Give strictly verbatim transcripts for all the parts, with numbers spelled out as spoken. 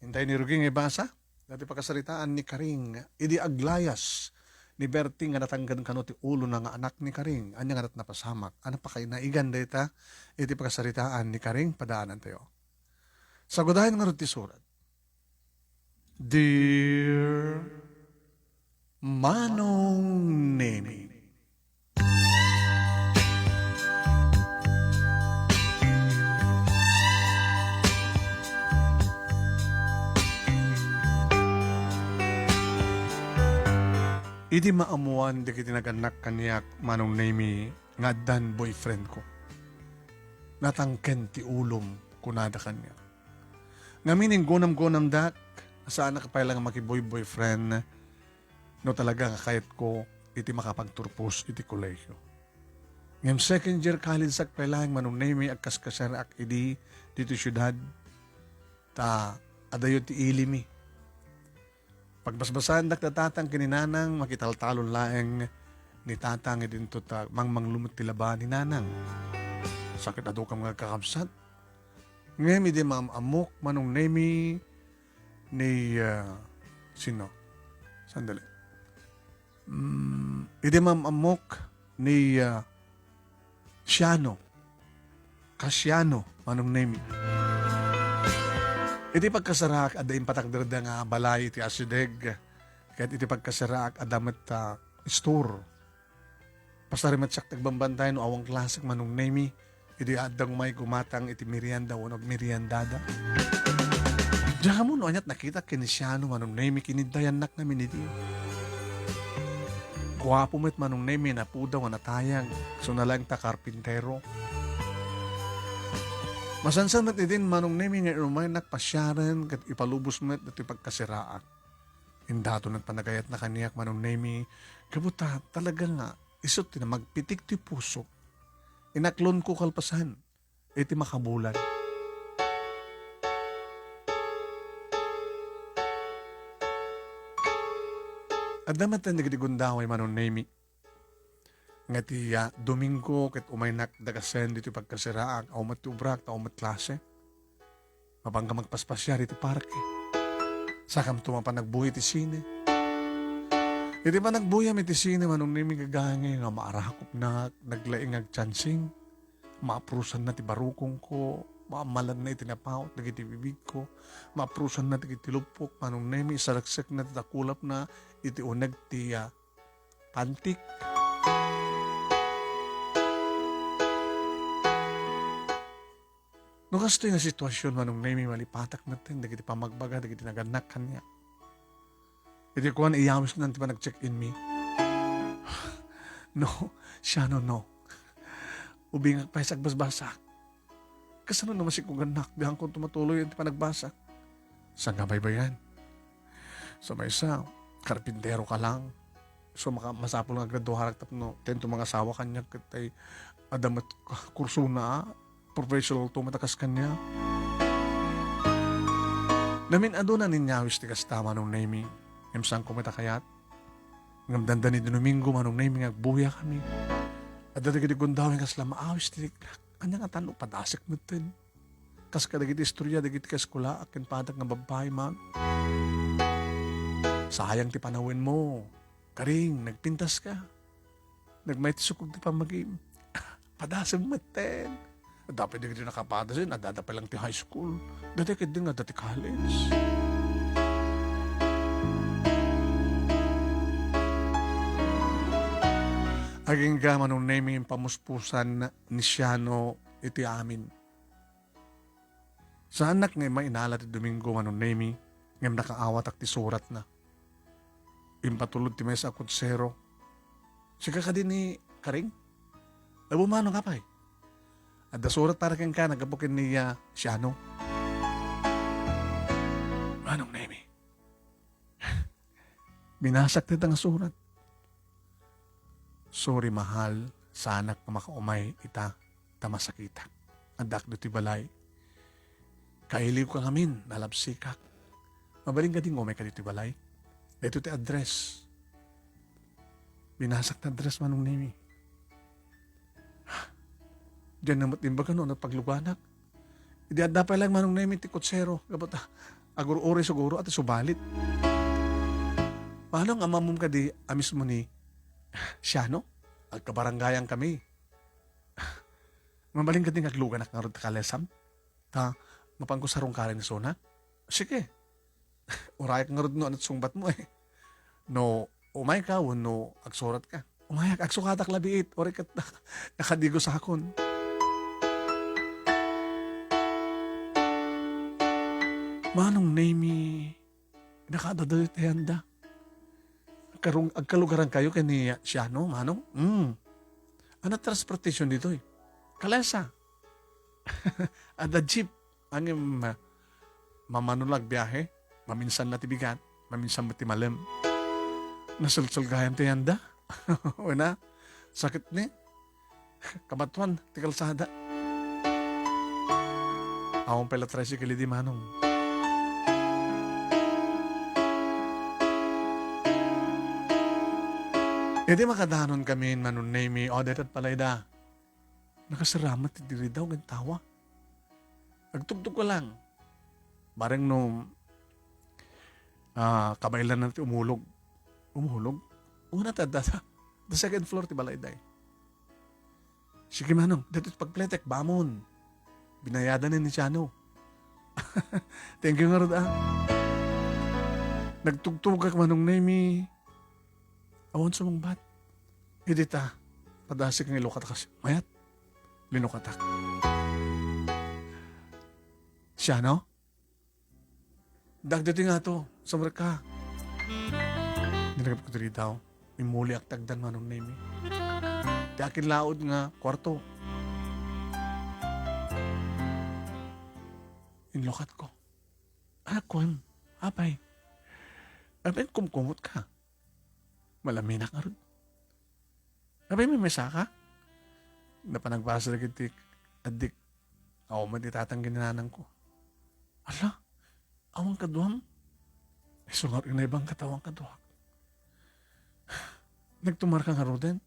Dayta ni Rugi nga ibasa, dayta ti pakasaritaan ni Karing, idi aglayas ni Berting nga natanggan kano ti ulona nga anak ni Karing, ania nga napasamak, ania pakainaigan dayta iti pakasaritaan ni Karing, padaanantayo. Sagudayen ngarud ti surat. Dear Manong Nemi. Idi maammoan dagiti nagannak kaniak, Manong Nemi, nga addan boyfriend ko, natangken ti ulom, kunada kaniak. Ngamin, inggunamgunamdak, saannak pay la nga makiboy-boyfriend no talaga nga kayatko iti makapagturpos iti kolehiyo. Ngem second year college-ak pay laeng, Manong Nemi, agkaskasiarak idi ditoy siudad, ta adayo ti ilimi. Pagbasbasaandak da tatang ken ni nanang, makitaltalon laeng ni tatang idinto ta mangmanglo met ti laba ni nanang. Sakit, adu kam nga agkakabsat. Ngem idi maam-ammok, Manong Nemi, ni, ah, sino? Sandali. Mm, idi maam-ammok ni, ah, Siano. Kasiano, Manong Nemi. Iti pagkasaraak, adda impatakderda nga balay iti asideg. Ket iti pagkasaraak, adda met, ah, store. Pasar met siak ti agbambantay no awan klasek, Manong Nemi, idi adda umay gumatang iti merienda wenno agmeriendada. Diak ammo no aniat nakitak ken ni Siano, Manong Nemi, kiniddayannak ngamin idi. Guapo met, Manong Nemi, napudaw nga natayag. Isuna laeng ta karpintero. Masansan met idin, Manong Nemi, nga inumaynak pasiaren ket ipalubos met datoy pagkasaraak. Indaton met panagayatna kaniak, Manong Nemi, gapu ta talaga nga isu ti namagpitik ti pusok. Inaklonko kalpasan iti makabulan. Adda met dagiti gundaway, Manong Nemi. Nga ti, ah, Domingo ket umaynak dagasen ditoy pagkasaraak, awan met ti obrak, ta awan met klase. Mapanka magpaspasiar iti parke. Sakamto mapan agbuya iti sine. Iti panagbuyam iti sine, Manong Nemi, gagangay nga maarakopnak, naglaing nga agchansing. Maaprusanna ti barukongko, maammalanna iti napaut dagiti bibigko, maaprusanna dagiti luppok, Manong Nemi, sareksekna ti dakulapna iti uneg ti, ah, pantik. No kastoy nga sitwasyon, Manong Nemi, malipatak metten dagiti pammagbaga dagiti nagannak kaniak. Iti kuan, iyawisnan ti panag-check-in mi. No, Siano, no. Ubingak pay sa agbasbasak. Kasano no masikugannak, diakon tumatuloy iti panagbasa? Saan nga baybay-an? Sa maysa, karpintero ka lang. So, maka-, masapul nga agraduarak tapno tento mangasawa kaniak ket tay adda met kursona, professional to, matakas kaniak. Namin-adu na ninyawis ti kasta, Manong Nemi. Ngem saanko met a kayat. Ngem dandani ti Domingo, Manong Nemi, nga agbuyakami. Adda dagiti gundaway nga kasla maawis ti liklak. Ania ngatan no padasek metten? Kas kadagiti istorya dagiti kaeskulaak ken padak nga babbai man. Sayang ti panawenmo. Karing, nagpintas ka. Nagmay ti sukog ti pammagim. Padasem metten. Adda pay dagiti nakapadasen, adda pay lang ti high school. Dati ketdi nga adda ti college. Agingga, Manong Nemi, pamuspusan ni Siano iti amin. Saannak nga immainala ti Domingo, Manong Nemi, ngem nakaawatak ti suratna. Impatulod ti maysa a kutsero. Sika kadi ni Karing? Abu, Manong, apay? Adda surat para kenka, naggapu ken ni, ah, Siano. Manong Nemi. Binasak dayta nga surat. Sorry, mahal. Saanak nga makaumay ita ta masakitak. Addaak ditoy balay. Kailiwka ngamin, nalabsikak. Mabalin kadi nga umayka ditoy balay? Daytoy ti address. Binasak ti address, Manong Nemi. Diyan na met imbaga no, nagpagluganak. Idi adda pay lang, Manong Nemi, ti kutsero. Gapu ta, agur-uray siguro a ti subalit. Manong, ammom kadi a mismo ni Siano? Agkabarangayan kami. Mabalin kadi nga agluganak ngarud ta kalesam? Ta mapanko sarungkaran isuna? Sige. Urayak ngarud no ani't sungbatmo eh. No umayka wenno agsuratka. Umayak, agsukatak labiit. Uray ket nakadigusakon. Manong Nemi, nakaadda dayta yanda. Agkarung-, agkalugarankayo ken ni Siano, Manong? Hmm. Ania ti transportation ditoy? Kalesa. Adda jeep. Ngem, ah, mamano la agbiahe. Maminsan na ti bigat, maminsan met ti malem. Nasulsol gayam ti yanda. Wen a, sakit ni. Kamatuan ti kalsada. Awan pay la tricycle idi, Manong. Idi makadanon kami, Manong Nemi, o, dayta ti balayda. Nakasaramat ti diridaw ken tawa. Agtugtog ka lang. Bareng no, ah, kabaelan na ti umulog. Umulog? Una ta, ta, ta, ta second floor ti balayda. Sige, Manong, daytoy ti pagpletek, bamon. Binayadan ni Siano. Thank you ngarud, ah. Nagtugtogak, Manong Nemi. Awan sumungbat. Idi ta, padasig nga ilukatak a mayat. Linukatak. Siano? Dagdagiti nga to, sumrek ka. Nilagipko ti ridaw. Immuliak ti agdan, Manong Nemi. Ti akin laud nga kuarto. Inlukatko. Anak ko, apay. Apay, kumkumot ka. Malaminak ngarud. Apay, may mesa ka? Napanagbasa dagiti addik. Awan met ni tatang ken ni nanang ko. Ala, awan kaduam? Isu nga inayban ket awan kaduak. Nagtumar ka ngaruden?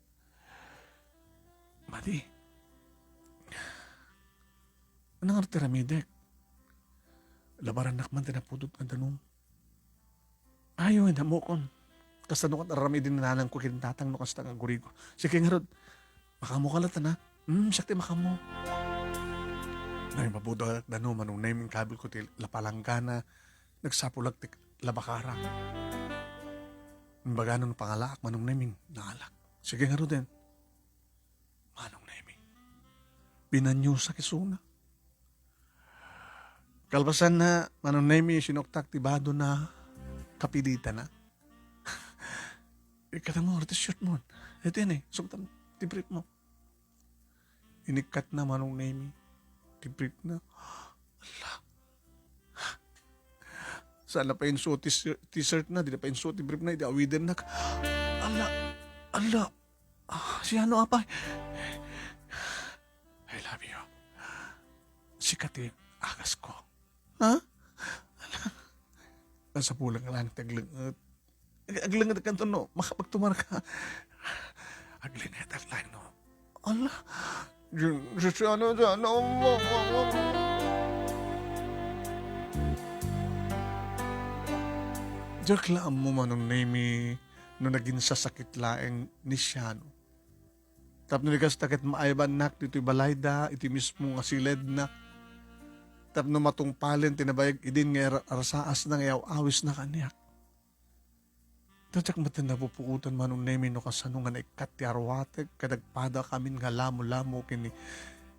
Madi. Ania ngarud ti aramidek? Labarannak man ti napudot nga danum. Ayo, ammokon. Kasano ket aramiden ni nanang ko ken tatang no kasta nga agurigo. Sige ngarud, makaammo ka latta, a? Hmm, siak ti makaammo. Naimbagak danum, Manong Nemi, inkabilko ti la palanggana, nagsapulak ti labakara. Imbagana no pangalaak, Manong Nemi, naalak. Sige ngaruden. Manong Nemi. Binanyosak isuna. Kalpasanna, Manong Nemi, sinuktak ti badona, kapilitana. Ikkatam nga ti short mo. Iti ni, suktam ti brief mo. Inikkatna, Manong Nemi, ti brief na. Ala. Saan na pa insuot ti, ti shirt na, di na pa insuot ti brief na, idi awidennak. Ala, ala. Ah, Siano, apay? I love you. Sika ti agas ko. Ha? Ala. Nasapulan nga lang ti aglenget. Ag-, aglenget kanto no, makapagtumar ka. Aglengetak lang no. Ala. Di, di, Siano, Siano, Diak la ammo, Manong Nemi, no naginsasakit laeng ni Siano. Tapno di kasta ket maaybannak ditoy balayda, iti mismo nga siledna. Tapno matungpalen ti nabayag idin nga ira-, rasaasna nga iaw-awisna kaniak. Diak metten napupuotan, Manong Nemi, no kasano nga naikkat ti aruatek ket agpadakamin nga lamo-lamo ken ni,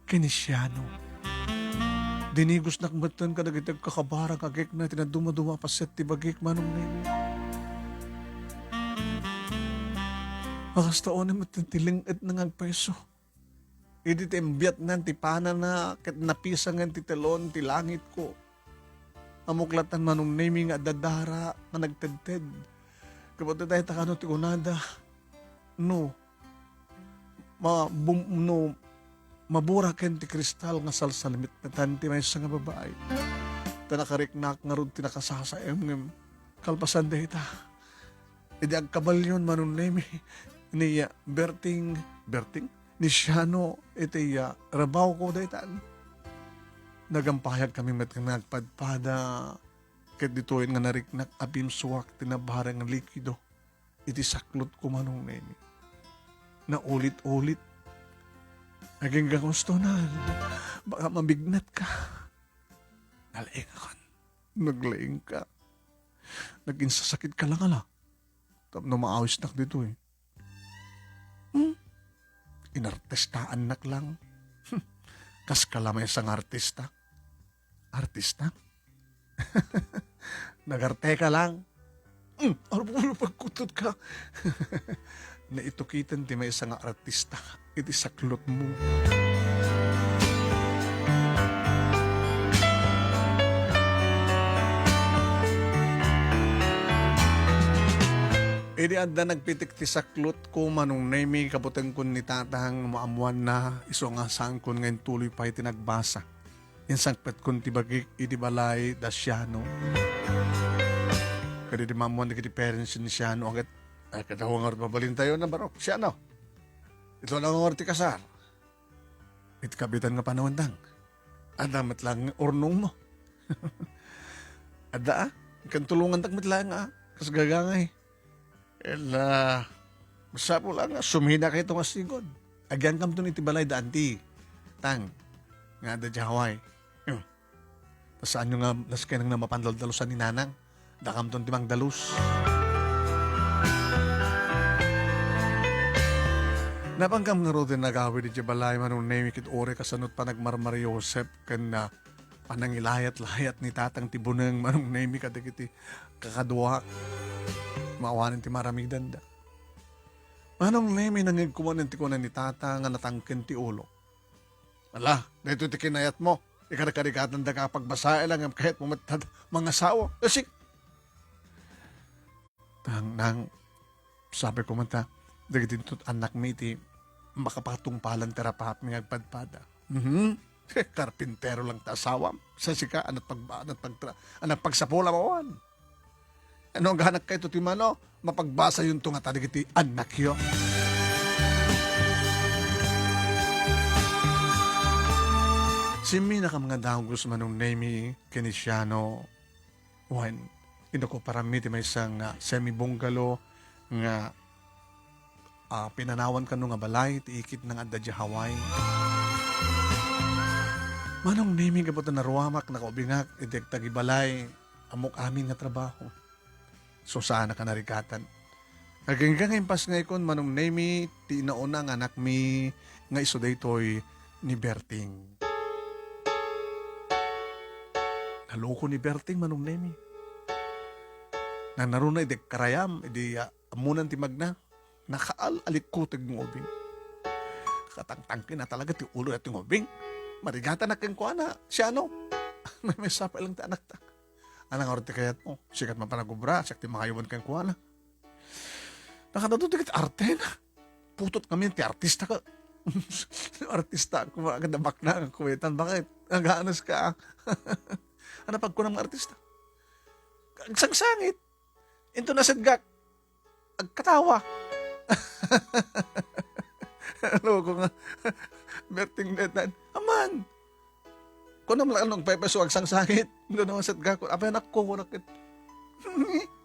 ken ni Siano. Dinigosnak metten kadagiti agkakabara nga agikna iti nadumaduma a paset ti bagik, Manong Nemi. Kasta unay metten ti leng-etna nga agpayso. Idi ti imbiatnan ti panana ket napisangen ti telon ti langitko. Ammok latta, Manong Nemi, nga adda dara nga nagtedted. Ket dayta kano ti kunada? No, ma-, bum-, no, maburaken ti kristal nga salsalmitmetan ti maysa nga babai. Ta nakariknak ngarud ti nakasasaem ngem kalpasan dayta. Idi agkabalyon, Manong Nemi, ni, ah, Berting, Berting? Ni Siano iti, ah, rabaw ko daytan. Nagampayak kami met nga nagpadpada. Ket ditoyen nga nariknak a bimsuak ti nabareng likido iti saklotko, Manong Nemi. Naulit-ulit. Agingga gustonan. Baka mabignatka. Nalaingakon. Naglaingka. Naginsasakit ka lang, ala. Tapno maawisnak ditoy. Hmm? Inartistaannak lang. Kas ka la maysa nga artista. Artista? Nagarte ka lang. Hmm, ano ba pagkutot ka? Naitukiten ti maysa nga artista iti saklotmo. Idi adda nagpitik ti saklotko, Manong Nemi, kabutengkon ni Tatang, maammoanna, isu nga saankon nga intuloy pay ti nagbasa. Insangpetkon ti bagik idi balay da Siano. Ket idi maammoan dagiti parents ni Siano, ket, "Ay, kadawa nga mabalintayo na barok, Siano. Ito lang nga ti kasar." Iti kabitan nga panawen, Tang, adda met lang urnongmo. Adda, a? Ken tulongantak met lang, a? Kas gagangay. Ella, masapul lang nga suminakayto nga sigud. Agiankamton iti balay da anti, Tang, nga adda di Hawaii. Hmm. Ta saanyo nga nasken nga mapandaldalusan ni Nanang? Dakamton ti mangdalus. Napangkam ngaruden nga agawid idiay balay, Manong Nemi, ket uray kasano't panagmarmariusep ken, ah, panangilayat-layat ni Tatang ti buneng, Manong Nemi, kadagiti kakaduak. Maawanen ti maaramidanda. Manong Nemi, nangngegko manen ti kuna ni Tata nga natangken ti ulo. Ala, daytoy ti kinayatmo. Ikarkarigatandaka a pagbasae la ngem kayatmo met a mangasawa. Asik. Tang, nang, sabi ko man ta, dagiti intot annakmi iti makapatungpalan ti rapaapmi nga agpadpada. Mhm. Karpintero lang ta asawam. Sa sika, anat pag-, anat pagtra-, anat pagsapulam awan. Ano, aganakkayto ti mano? Mapagbasayonto ngata dagiti annakyo. Simminakam nga dagus, Manong Nemi, ken ni Siano. Wen, inokuparanmi ti maysa nga semi-bungalow nga, ah, pinanawan kano nga balay ti ikitna nga adda idiay Hawaii. Manong Nemi, gapu ta naruamak, nakaubingak, idi agtagibalay, ammok amin nga trabaho. So, saanak a narigatan. Agingga nga impas nga ikon, Manong Nemi, ti inauna nga anakmi nga isu daytoy ni Berting. Naloko ni Berting, Manong Nemi. Nanaruna idi agkarayam, idi, ah, ammonan ti magna, nakaal-alikuteg nga ubing. Katangtangken a talaga ti ulo daytoy nga ubing. Marigatanak kenkuana, Siano. May, may sapay lang ti anakta. Anang ngarud ti kayatmo? Sikat man panagubra, siak ti mangayawan kenkuana. Nakadto dagiti artena. Putot kami ti artista ka. Artista, kuma, kada bakna, kuwetan, bakit? Naganas ka. Ano pagkunam nga artista? Agsangsangit. Into nasidgak. Agkatawa. Loko nga. Berting detan. Aman. Kunam lang nung pepeso agsangsangit. Doon naman sad gakon. Apay anak ko, kunak it.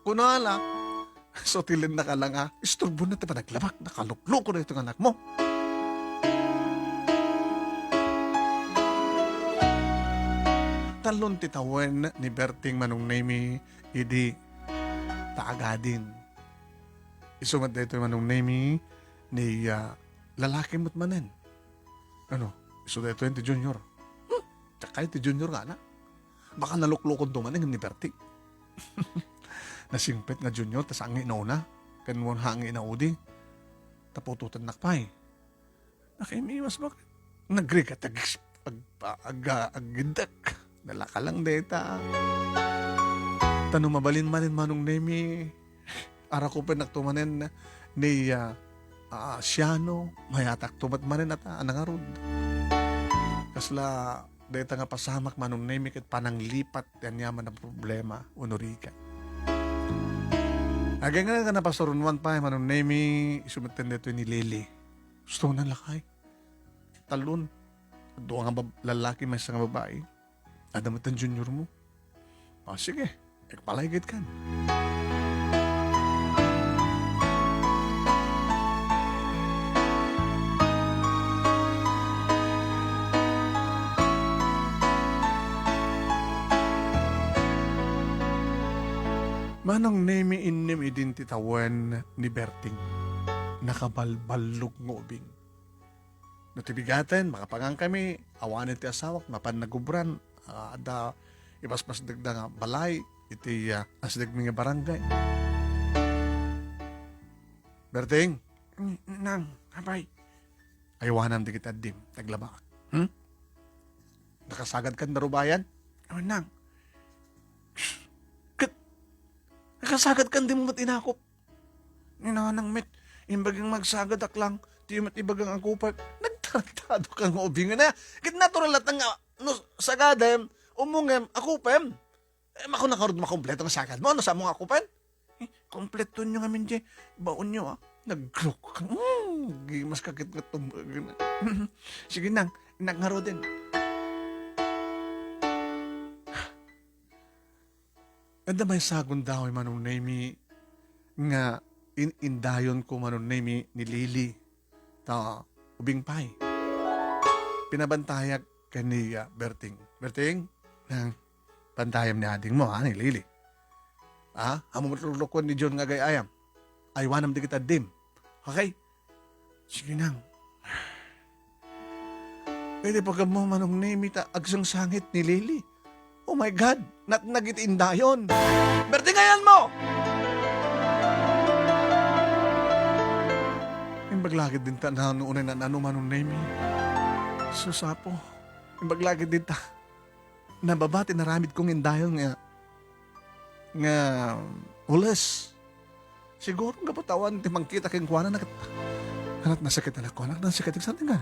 Kunala. So, tilin na ka lang, ah. Isturbo na ti panaglabak. Nakalukloko na itong anak mo. Talon ti tawen ni Berting Manong Nemi idi ta agadin. Isu met daytoy Manong Nemi ni, ah, lalaki met manen. Ano, isu daytoy ti Junior. Hmm, dakay ti Junior nga anak. Baka naluklokonto manen ni Berting. Nasingpet nga Junior, ta saan nga inauna. Ken wen ha nga inaudi. Ta putotennak pay. Nakaimiwas, bakit? Nagrigat ag-, ag-, ag-, ag-, agidek. Nalaka lang deta. Ta no mabalin manen Manong Nemi, arakupennak to manen ni, ah, ah, Siano, mayatak to met manen ata, a nangarud. Kasla deta nga pasamak Manong Nemi ket pananglipat ti aniaman a problema wenno rigat. Agingga nga napasurunoan pay Manong Nemi, isu metten daytoy ni Lily. Gusto na lakay. Talon. Dua nga bab-, lalaki, maysa nga babai. Adda met ti junior mo. Ah, sige. Agpalaygitkan. Manong Nemi, innem idin ti tawen ni Berting. Nakabalballog nga ubing. No ti bigaten, makapangangkami, awanen ti asawak, mapan nagubran, ah, adda ipaspasidegda nga balay iti, ah, asidegmi nga barangay. Berting? Mm, nang, apay? Aywanam dagiti addim, naglabaak. Hmm? Nakasagadkan darubayan? Oh, nang. Ket, nakasagadkan di mo met inakop. Ni nanang met, imbagang magsagadak lang, ti met ibagang akupem. Nagtarantado ka nga ubing na. Ket natural latta nga, no, sagadem, umungem, akupem. Eh, makuna karud makompleto nga sagad mo, no, sa mo nga akupem? Eh, kompleto nyo ngamin, je. Baon nyo, ah. Naglok ka. Mm, gimas ka ket nga tumbag na. Sige nang, inak nga ruden. Adda maysa gundaway Manong Nemi nga in-, indayonko Manong Nemi ni Lily. Ta ubing pay. Pinabantayak ken ni, ah, Berting. Berting, nang, bantayam ni adingmo, ha, ni Lily. Ha? Ammom met luklukuan ni John nga agay-ayam. Aywanam dagiti addim. Okay? Sige nang. Iti pagam mo, Manong Nemi, ta agsangsangit ni Lily. Oh my God! Natnag iti indayon! Berting, ayanmo! Imbag la ketdin ta nano unay naan-ano, Manong Nemi. Sus, Apo. Imbag la ketdin ta nababa ti naramid kong indayon nga nga ules. Siguro nga batawan ti mangkita kenkuana na ket, anak, nasakit, anak ko, anak, nasakit, nagsardeng ka.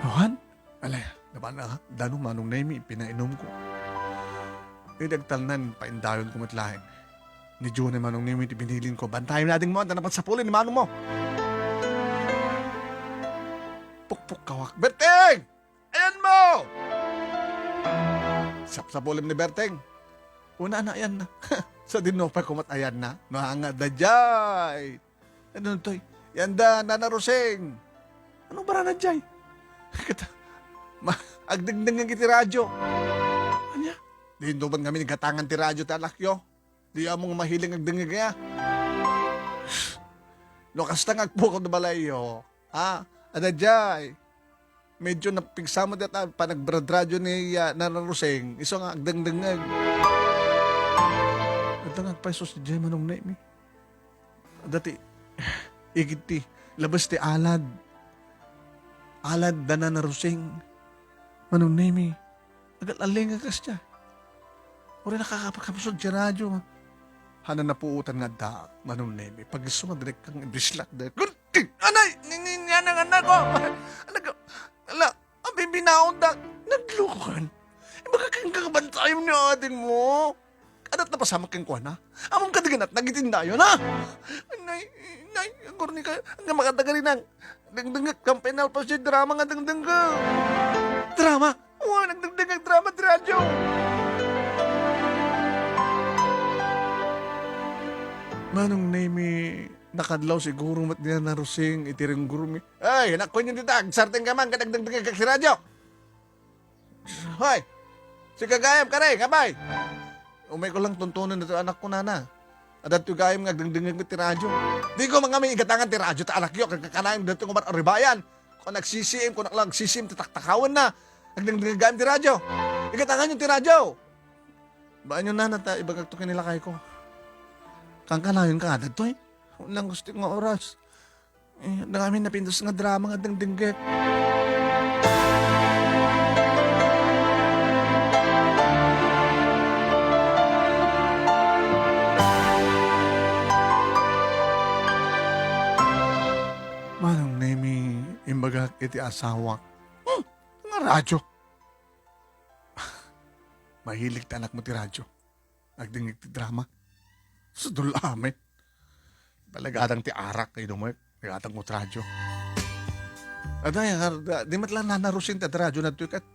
Awan? Alay, napan na, dano Manong Nemi, pinainom ko. Idi agtalnan, paindayon ko met laeng. Ni June Manong Nemi, ti binilin ko, bantayem ni adingmo, anta napagsapuli ni Manong mo. Pukpuk kawak. Berting! Ayanmo! Sapsapulem ni Berteng. Una na, ayanna. Sa dinupay ko met ayanna. Manga daydiay. Ano toy? Yanda, Nana Roseng. Anong barana jay? Kita, ma-, agdengdengngeg iti radyo. Ania? Di intuban kami ni gatangan ti radyo ti anakyo. Di amo nga mahiling agdengngeg aya. No kasta nga agpukod balayyo, ha? Adda jay. Medyo napigsa met dayta panagradradyo ni, ah, Nana Roseng. Isu nga agdengdengngeg. Adda nga agpaysos jay Manong Nemi. Adda ti, igid ti, labas ti alad. Alad da Nana Roseng. Manong Nemi. Agal-alinga kasdiay. Uray nakakapagkapsut ti radyo. Hanan napuotan nga addaak, Manong Nemi. Pag-isu nga direk kang ibislak, direk. Anay! Ni, ni, ni, anang anak ko! Anak ko! Ala, abibinaon da! Naglukan! Ibaga kang kakabantayom ni ading mo! Adat na pasamak kang kuana? Amom ka diganat, nagitindayon, ha? Nay, nay, agurni ka, nga makatagarinang. Dengdengek, kampay na alpas di drama nga dengdengek. Drama? Wa, nagdengdengek drama di radyo. Manong Nemi, nakadlaw siguro met ni Nana Roseng iti ringgurmi. Ay, anak ko, yun dita, agsarteng ka man, kadagdengdengek ka si radyo. Hoy! Si gagayam, kare, kabay! Umay ko lang tuntunen dito anak ko, nana. Adda ti gayam nga agdengdengeg ti radyo. Di ko mangamin igatangan ti radyo ta anakyo, kagkakanayon dito nga bar-, aribayan. Kung nag-C C M, kung lang C C M, ti taktakawan na. Agdengdengeg gayam ti radyo. Igatangan yun ti radyo. Baan yun, nana, ta ibagak to kinilakay ko. Kangkanayon ka, adda to eh. Unang gusto nga oras. Eh, adda ngamin napintas nga drama nga dengdengget. Manong Nemi, imbagak iti asawak. Hmm, nga radyo. Mahilig ti anakmo ti radyo. Agdengngeg ti drama. Sudol amin. Palagatang ti arak, kay dumay. Lagatang mo ti radyo. Adda, ya, di met lang Nana Roseng ti radyo na ket.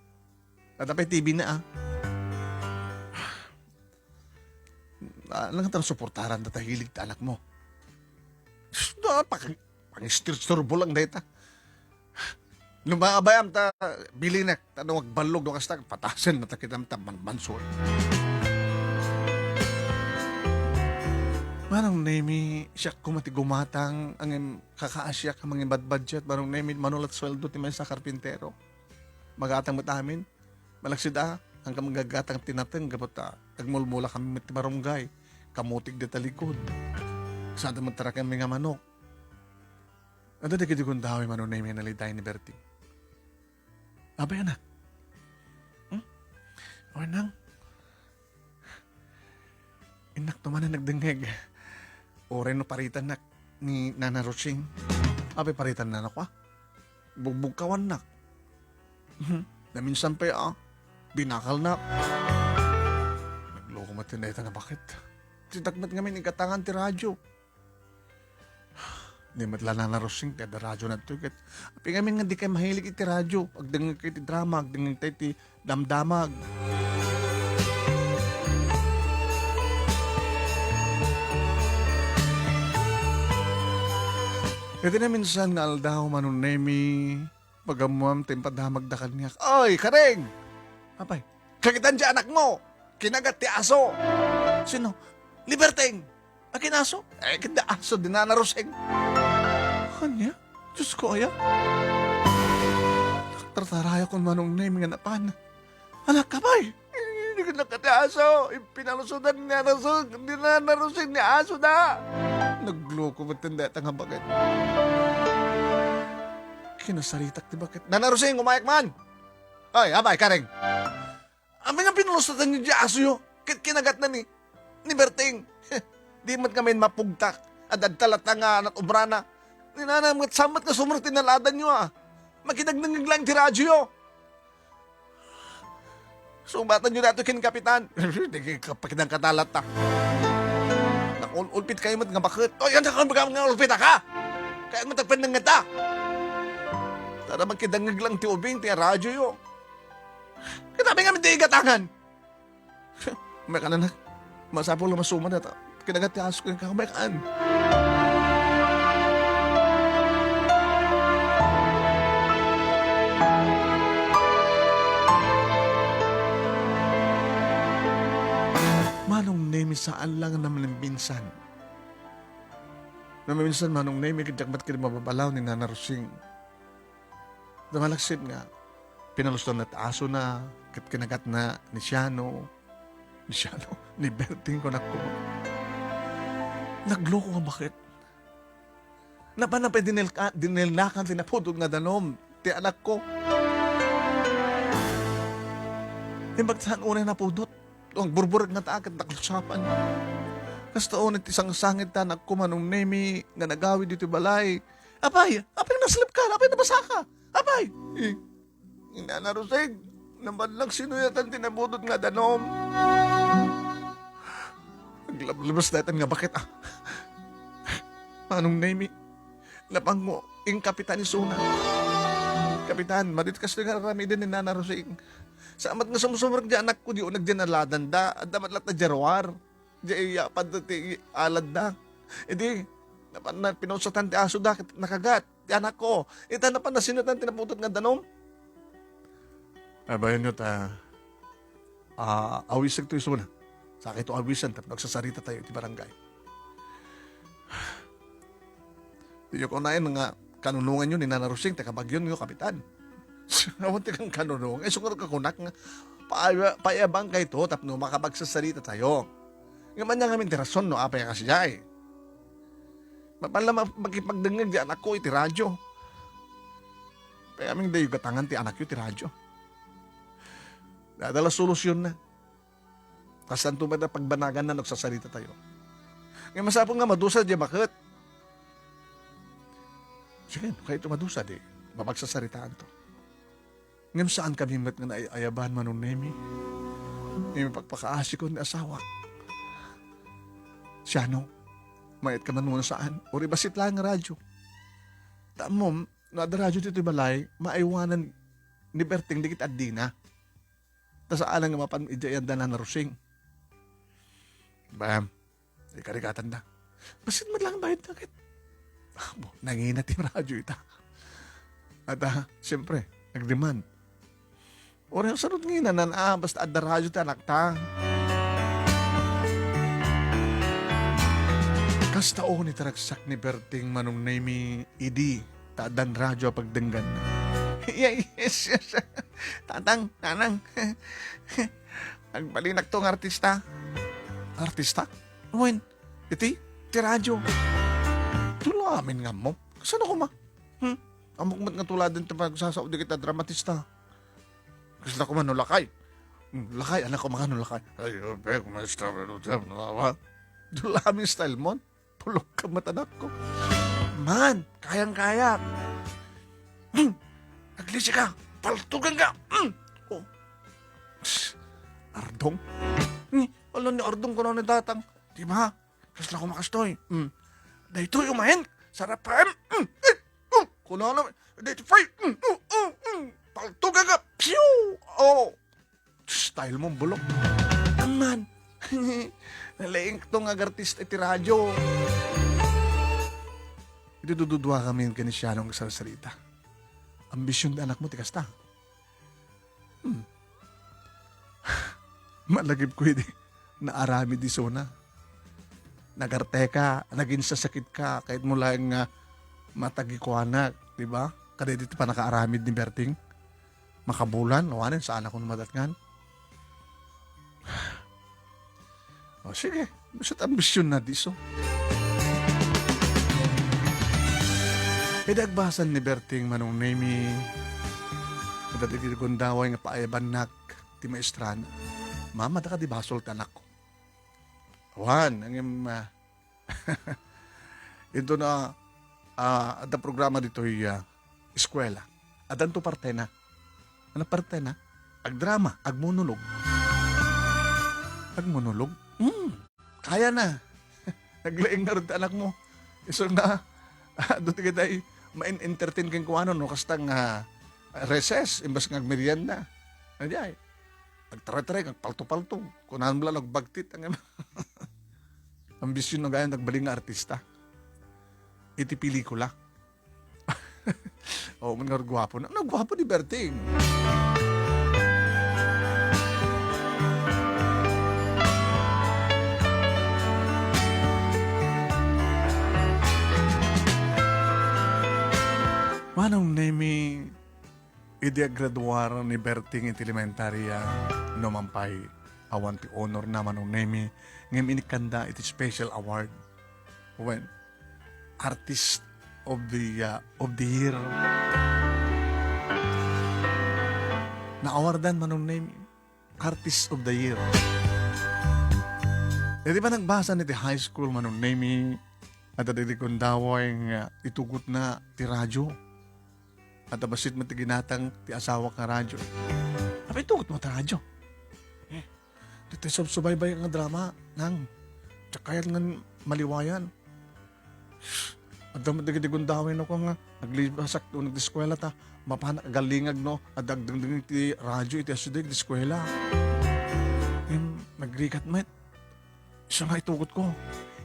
Adda pay T V na, ah. Ah, nangtan suportaran data hilig ta anakmo. Sus, da, pang-, pangisturbo lang dayta. Lumaabayam ta, bilinek, ta no agballog, no kasta, patasen, nata kitam, ta manmansol. Manong Nemi, siak koma ti gumatang, angem kakaasiak, mangibadbadjet, Manong Nemi, manulat sueldo ti maysa karpintero. Magatang met amin. Malaksid a, angka magagatang ti nateng gapu ta agmulmula kami met ti barangay, kamutig dita likod. Sada met tarakami nga manok. Adda dagiti gundaway Manong Nemi a naliday ni Berting. Abay, anak. Hmm? Awan nang. Innak to man a nagdengngeg. Uray no paritannak ni Nana Rosing. Apay paritan na, anak, a? Bugbugkawannak. Mhm. Naminsan pay, a, binakalnak. Nagloko met ti dayta nga baket. Sitak met ngamin igatangan ti radyo. Di met la Nana Rosing ti adda radyo nattoy ket apay ngamin nga dikay mahilig iti radyo? Agdengngegkay ti drama, agdengngegtay ti damdamag. Iti naminsan nga aldaw, Manong Nemi, pagammuam ti impadamagda kaniak. Oy, Karing! Apay, kakitam diay anakmo! Kinagat ti aso! Sino? Liberteng! Akin aso? Eh, ket da aso di Nana Roseng. Ania? Diyos ko, aya? Tartaraya kon Manong Nemi nga napan. Anak ka, bay! Hindi ko nakati aso! Pinalusudan ni Nana Roseng, ni Nana Roseng ni aso da! Nagloko met ti dayta nga baket. Kinasaritak ti baket. Nana Roseng, umayak man! Ay, apay, Karing! Apay nga pinalusudan ni di asoyo, ket kinagatna ni, ni Berting. Di met ngamin mapugtak, adda latta nga nat-obrana. Ni Nana met sammet nga sumrek ti naladanyo, a. Makidagdengngeg lang ti radyoyo. Subatanyo daytoy ken Kapitan. Di ka pakidang katalatta. Nakaul-ulpit kayo met nga baket. Oy, anda ka nga ulpit ka? Kaya matagpan ng ngata. Tara, makidangeg lang ti ubing, ti radyoyo. Kitabi nga ti igatangan. May ka na, nak. Masapul nga masuman ata. Kinagat ti aso ko yung kakamay kaan. Manong Nemi, saan lang na maminsan. Na maminsan, Manong Nemi, kajak mat kadi mababalaw ni Nana Rosing. Dumalaksid nga, pinalusdan na ti asona, ket kinagatna ni Siano, ni Siano, ni Berting, kunak ko. Nagloko nga baket. Napan-, napay dinelka-, dinelnakan ti napudot nga danum ti anakko. Imbag saan unay napudot. Ang burburag nga taak ket naklusapan. Kasta unay ti sangsangit ti anakko, Manong Nemi, nga nagawid iti balay. Apay, apay naslep ka, apay nabasa ka. Apay! Eh, Inana Roseng, naman lang sinuyatan ti nabudot nga danum. Naglablabas daytan nga baket, a. Manong Nemi, napango, ing kapitan isuna. Kapitan, madit kastoy nga aramiden ni Nana Roseng. Saan met nga sumsumrek di anakko, di uneg di naladanda, adda met latta di ruar. Diay yapad ti aladda. Idi, napan-, na-, pinausatan ti asoda, ket nakagat ti anakko. Ita napan-, nasinatan ti napudot nga danum. Abayanyo ta, ah, awisek to isuna. Sakay to awisan, tapno agsasarita tayo iti barangay. Diyo kunaen nga kanunonganyo ni Nana Rosing, ti kabagyonyo, Kapitan. Awan ti kan kanunong. Ay, sungar ka kunak nga, paaya-, paayabang kayto tapno makapagsasarita tayo. Nga manya ngamin ti rason no apay a kasdiay. Mapan la ma-, makipagdengngeg di anakko iti radyo. Pay aming dayo gatangan ti anakyo ti radyo. Dada la solusyon na. Kasanto met a pagbanaganna no agsasaritatayo. Ngem masapul nga madusa diay baket. Sige, no kayto madusa, di mapagsasaritaanto. Ngem saan kami met nga naay-ayaban, Manong Nemi. Ngem ipakpakaasikon ni asawak. Siano, mayat ka man wenno saan, uray bassit laeng nga radyo. Ta ammom, no adda radyo ditoy balay, maaywanan ni Berting dagiti addina. Ta saan nga mapan idiay adda Nana Rosing. Ba, Rikarikatanda. Basit met laeng bayadda ket. Apo, nangina ti radyo ita. At, ah, siyempre, nagdemand. Uray, saan ngina nan, ah, basta adda radyo ti anakta. Kasta oni ti ragsak ni Berting, Manong Nemi, idi ta addan radyo a pagdengganna. Yes, yes. Tatang, nanang. Agbalinakto nga artista. Artista? Wen, iti, ti radyo. Tulamin nga mo. Kasano koma? Hmm? Ammok met nga tuladen ti pagsasao dagiti dramatista. Kasla koma no lakay. Hmm, lakay, anak ko, makano lakay? Ay, oh, pek, maestra, pero, pero, pero, pero, Dulamin style mo. Pulok ka met, anakko. Man, kayang-kayak. Hmm. Aglisi ka. Paltugan ka. Hmm. Oh. Psst. Ardong. Hmm. Wala ni Ardong kuno ni Tatang. Di ba? Kasla koma kastoy. Hmm. Daytoy umayen. Sarap pa. Hmm. Hmm. Hmm. Kunana. Daytoy pa. Hmm. Hmm. Hmm. Hmm. Paltugan ka. Phew. Oh. Style mo, bulok. Amman. Nalaingto nga agartista iti radyo. Iti dududuakami ken Sianong sarsarita. Ambision ti anakmo ti kasta. Hmm. Malagipko idi naaramid isuna. Nagarteka, naginsasakitka, kayatmo laeng nga matagikuanak, di ba? Kada iti pannakaaramid ni Berting. Makabulan, awanen, saan ako madatngan. O, sige. Basta't ambisionna ti isu. Idi agbasan ni Berting, Manong Nemi, kadagiti gundaway nga paayabannak ti maestrana. Mama, daka di basol ti anakko. Awan, ngem, ah, Inton, ah, ah, adda programa ditoy, ah, eskuela. Addanto partena. Ano partena? Agdrama, agmonolog. Agmonolog? Hmm, kayana. Naglaing ngarud ti anakmo. Isu nga, adu ti kitay main-entertain kenkuana no kasta nga recess, imbes nga agmerienda. Adiay, agtaray-taray, agpalto-palto. Kunam la no agbagtit. Ang Ambision na gayam ti agbalin nga artista iti pelikula. Oo, man nga guwapo na. Ano, guwapo ni Berting? Manong Nemi, idi aggraduar ni Berting iti elementarya, numan pay, awan ti honor na, Manong Nemi, ngem inikkanda iti special award. Wen, Artist of the, uh, of the Year. Naawardan, Manong Nemi, Artist of the Year. Iti panagbasa iti high school, Manong Nemi, adda dagiti gundaway nga itugotna ti radyo. Adda bassit met ti ginatang ti asawak nga radyo. Apay, itugotmo ti radyo? Eh, ditoy subsubaybay nga drama, nang. Diak kayat ngan maliwayan. Adda met dagiti gundaway no, nga aglibasak no nag-eskuela ta, mapanak agallingag no, adda agdengdengngeg ti radyo iti asideg ti eskuela. Ngem, nagrigat met. Isu nga itugotko.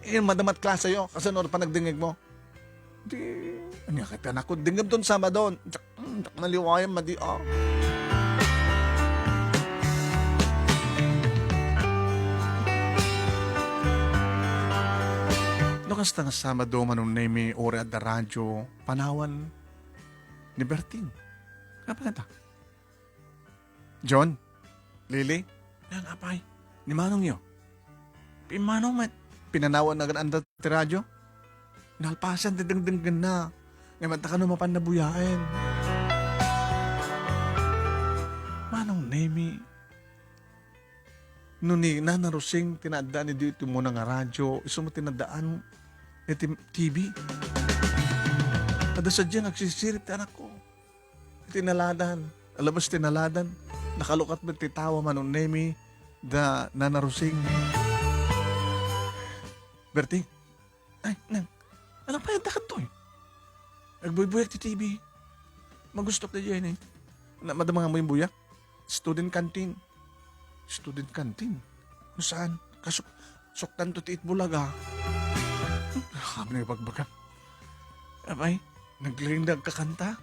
Eh, madama ti klaseyo, kasano panagdengngegmo? Di, ania ket anakko, dengngemton Sabado. Diak, hmm, diak maliwayan madi, ah. No kasta nga Sabado, Manong Nemi, uray adda radyo, panawan ni Berting. Apay kanta? John? Lily? Nang apay? Ni manongyo? Pimmanaw met. Pinanawan na aganda ti radyo. Nalpasan ti dengdenggenna. Ngem adda kano mapan nabuyaen. Manong Nemi, no ni Nana Rosing ti naaddaan idi iti umuna nga radyo, isu met ti naaddaan iti T V. Adda sadiay nga agsisirit ti anakko. Iti naladan, alabas ti naladan, nakalukat met ti tawa, Manong Nemi, da Nana Rosing. Berting, ay, nang, ano pa yadda kadtoy? Agbuybuyak ti T V. Magustok da diay ni. Na, madama nga amuy buyak. Student canteen. Student canteen? No saan? Kaso, Suktanto ti itbulaga. Apay nga ibagbagam? Apay, naglindag ka kanta?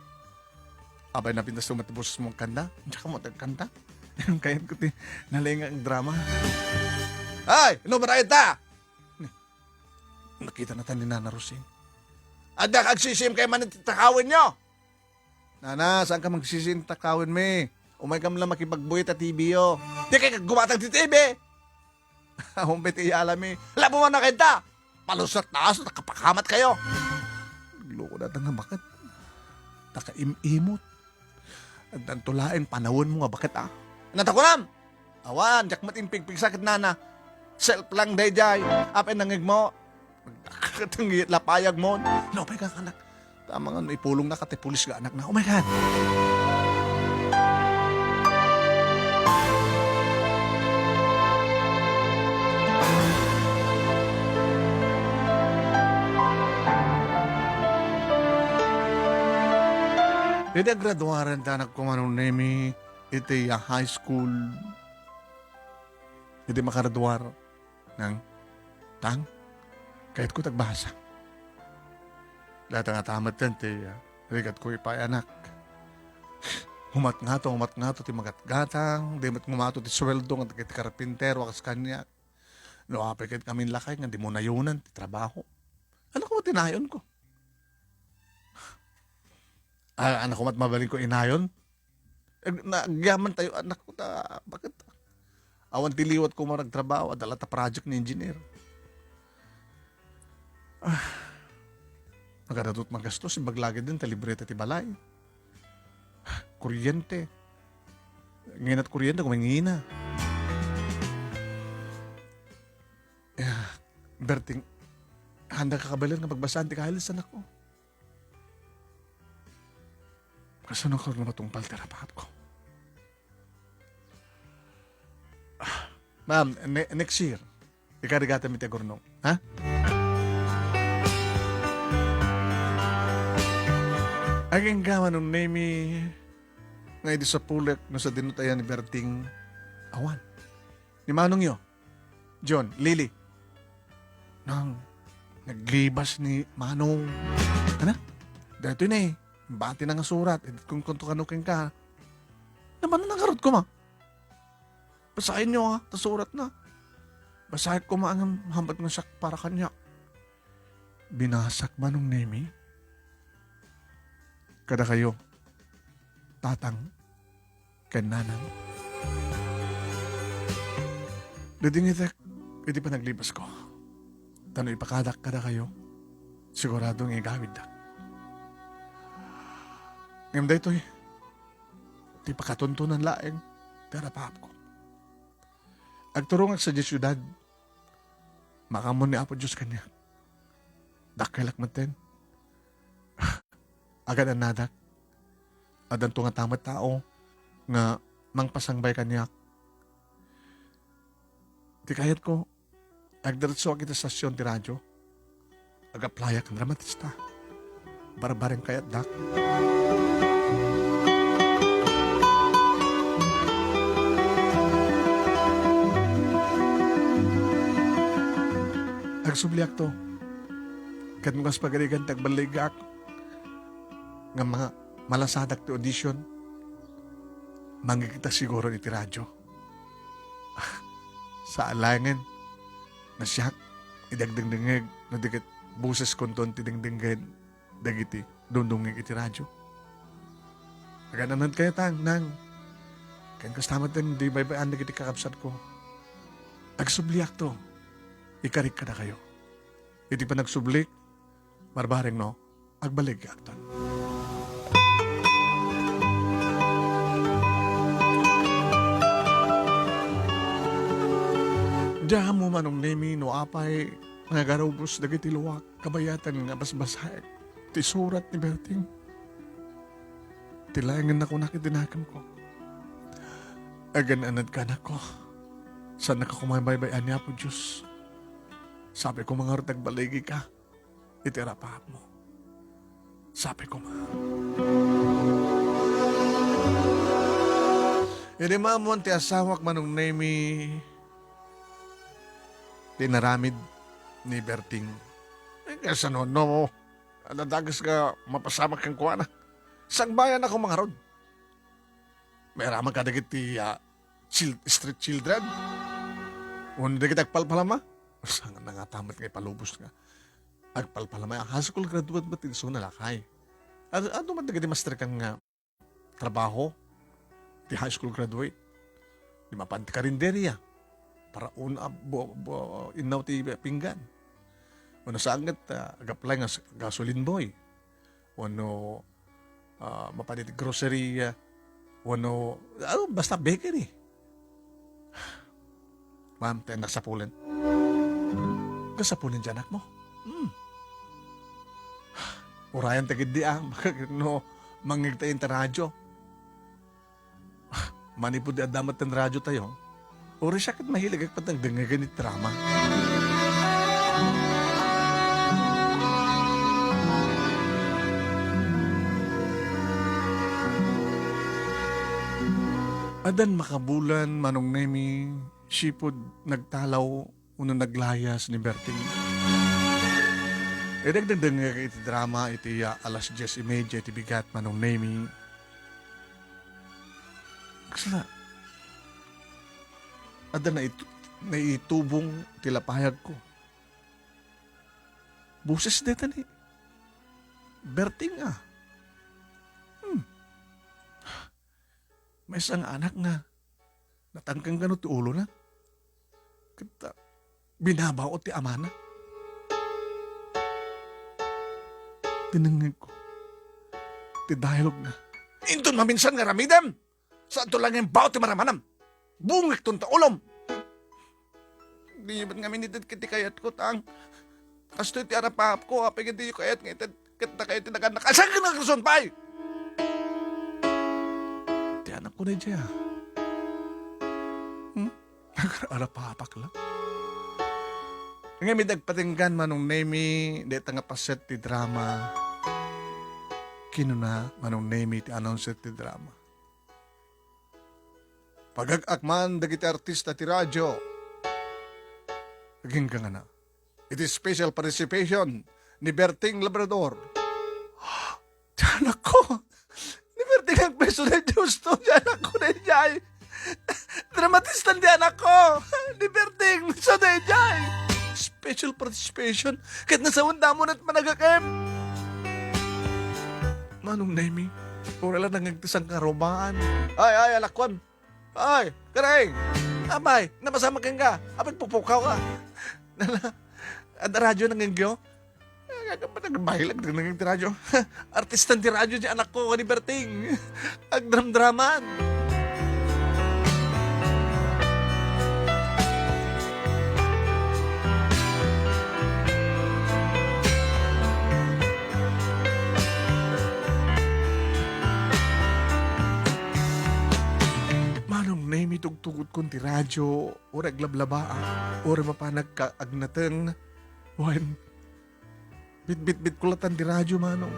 Apay, napintas met ti boses mo agkanta? Diak met agkanta? Kayatko ti nalingag drama. Ay, no, barayta! Nakita na ta ni Nana Rosing. Adda ka agsisiim kay man iti takawenyo! Nana, saan ka magsisiim ti takawenmi? Umay kam la makipagbuy ta T V yo. Di kay kaggumatang ti T V! Awan pay ti iyalami. Labuman na kayta! Palusot na aso, nakapakamat kayo! Loko na nga baket. Nakaim-imot. Addanto laeng panawenmo nga baket, a. Natakunam! Awan, diak met impigpigsa ket nana. Self lang daydiay. Apay nangngegmo? Katengngit lapayag mo. Napay ka, anak. Tama nga, ipulong na ka ti pulis nga anak na. Oh my God! Idi agraduaren ti anak ko, Manong Nemi, iti high school, idi makaraduar, nang, tang, kayatko ti agbasa. Dayta nga ta metten ti, ah, rigatko ipay, anak. Humat ngato, humat ngato ti magatgatang, di met ngumato ti sueldo nga dagiti karpintero a kas kaniak. No apay ket kami lakay nga di mo nayonan ti trabaho. Ano ko ti nayonko? Ah, ano ko met mabalinko inayon? Ag-, na-, agyaman tayo, anak ko, ta, baket? Awan ti liwat ko man agtrabaho, adda la ta project ni engineer. Ah, nagadatot magastos, imbag lagi din, ta libre ta ti balay. Kuryente. Nginat kuryente, kumangina. Ah, Berting, handa ka kabaelan nga pagbasaan ti kayalisan ako. Kasano ka nga matungpal ti rapaapko? Ah, ma'am, ne-, next year, ikarigatam iti agurnong, ha? Agingga Manong Nemi nga idi sapulek no sadino ti ayan ni Berting awan. Ni Manong yo, John, Lily. Nang, naglibas ni Manong. Ana? Daytoy na eh. Bati na nga surat. Edit kong konto kano kenka. Naman na nangarot ko ma. Basahin nyo, ha? Ta surat na. Basahin ko ma ang hambat nga siak para kanya. Binasak Manong Nemi. Kada kayo, Tatang, ken nanang. Didingitek iti panaglibasko. Ta no ipakadak kadakayo, sigurado nga igawiddak. Ngem daytoy, ti pakatuntunan laeng ti arapaapko. Agturongak sadiay siudad, makaammo ni Apo Dios kaniak. Dakkelak metten. Agan-annadak. Addanto nga ta met tao nga mangpasangbay kaniak. Ti kayatko, agdiretsoak iti estasion ti radio. Ag-applyak nga dramatista. Barbareng kayatdak. Agsubliakto. Ket no kas pagarigan ti agballigak, nga ma-, malasadak ti audition, mangngegta siguro iti radio. Saan laengen, no siak, idi agdengdengngeg, no di ket boseskonton ti dengdenggen dagiti dungdungngeg iti radio. Agan-anad kayo, Tang, Nang. Ken kasta met ti baybay-an dagiti kakabsatko. Agsubliakto, ikarik kadakayo. Iti panagsublik, barbareng no, agballigakton. Diak ammo, Manong Nemi, no apay nga agarubos dagiti luak kabayatan nga basbasaek ti surat ni Berting. Ti laengen nakunak iti nakemko. Agan-anadka, anakko. Saannaka koma baybay-an ni Apo Dios. Sapay koma ngarud agbaligi ka iti arapaapmo. Sapay koma. Idi maammoan ti asawak, Manong Nemi, inaramid ni Berting. Eh, kasano no, nadagus nga mapasamak kenkuana. Sangbayanakon ngarud. Mairaman kadagiti, ah, chil-, street children. Wenno dagiti agpalpalama. Saan nga nangatamet nga ipalubos nga agpalpalama. High school graduate met isu nga lakay. Adu, adu met dagiti masterkan nga trabaho ti high school graduate. Di mapan ti karinderya. Para un-, ah, bu-, bu-, innaw ti pinggan. Wenno saan ket, ah, ag-apply nga s-, gasoline boy. Wenno, ah, mapan iti grocery, ah, wenno, ah, basta bakery. Ma'am, ti anak sapulen. Kasapulen ti anakmo? Hmm. Urayan ta ketdi, ah, no mangngegta iti radyo. Manipud ti adda met ti radyo tayo, uray siak ket mahilig agpatengdengngeg iti drama. Addan makabulan, Manong Nemi, sipud nagtalaw wenno naglayas ni Berting. Idi agdengdengngeg iti drama iti, ah, alas dies y media iti bigat, Manong Nemi, kasla, adda naitu-, naitubong ti lapayagko. Boses dayta ni Berting, ah. Hmm. Maysa nga anak nga natangkeng kano ti ulona. Ket, ah, binabaw ti amana. Tinengngegko ti dialogue na. Inton maminsan nga aramidem! Saanto lang nga imbaw ti maramanam. Bungekton ta ulom. Di met ngamin ited ket ti kayatko, tang. Kastoy ti arapapko, apay nga diyo kayat nga ited ket dakayo ti nagannak. Asa nga nagruson pay? Ti anakko daydiay, ah. Hmm? Arapapakla. Ngem idi agpatinggan, Manong Nemi, dayta nga paset ti drama. Kinuna, Manong Nemi, ti announcer ti drama. Pagag-ak man dagiti artista ti radyo. Agingga ngana. Iti special participation ni Berting Labrador. Ti anakko! Ni Berting Agpeso daydiay, husto, ti anakko daydiay. Dramatista ti anakko! Ni Berting, so daydiay. Special participation. Ket nasawen damo met managakem. Manong Nemi, uray la nangngeg ti sangkarubaan. Ay, ay, alakkon. Ay, Kereng! Apay, napasamak kenka? Apay, pupukaw ka? Nala, adda radyo nangngegyo? Nagbahilag nangngeg ti radyo. Artista ti radyo ti anakko, ni Berting. Agdramdraman. Manong Nemi, tugtugotkon ti radyo, uray aglablabaak, uray mapanak ka agnateng. Wen, bitbitbitko latan ti radyo, Manong.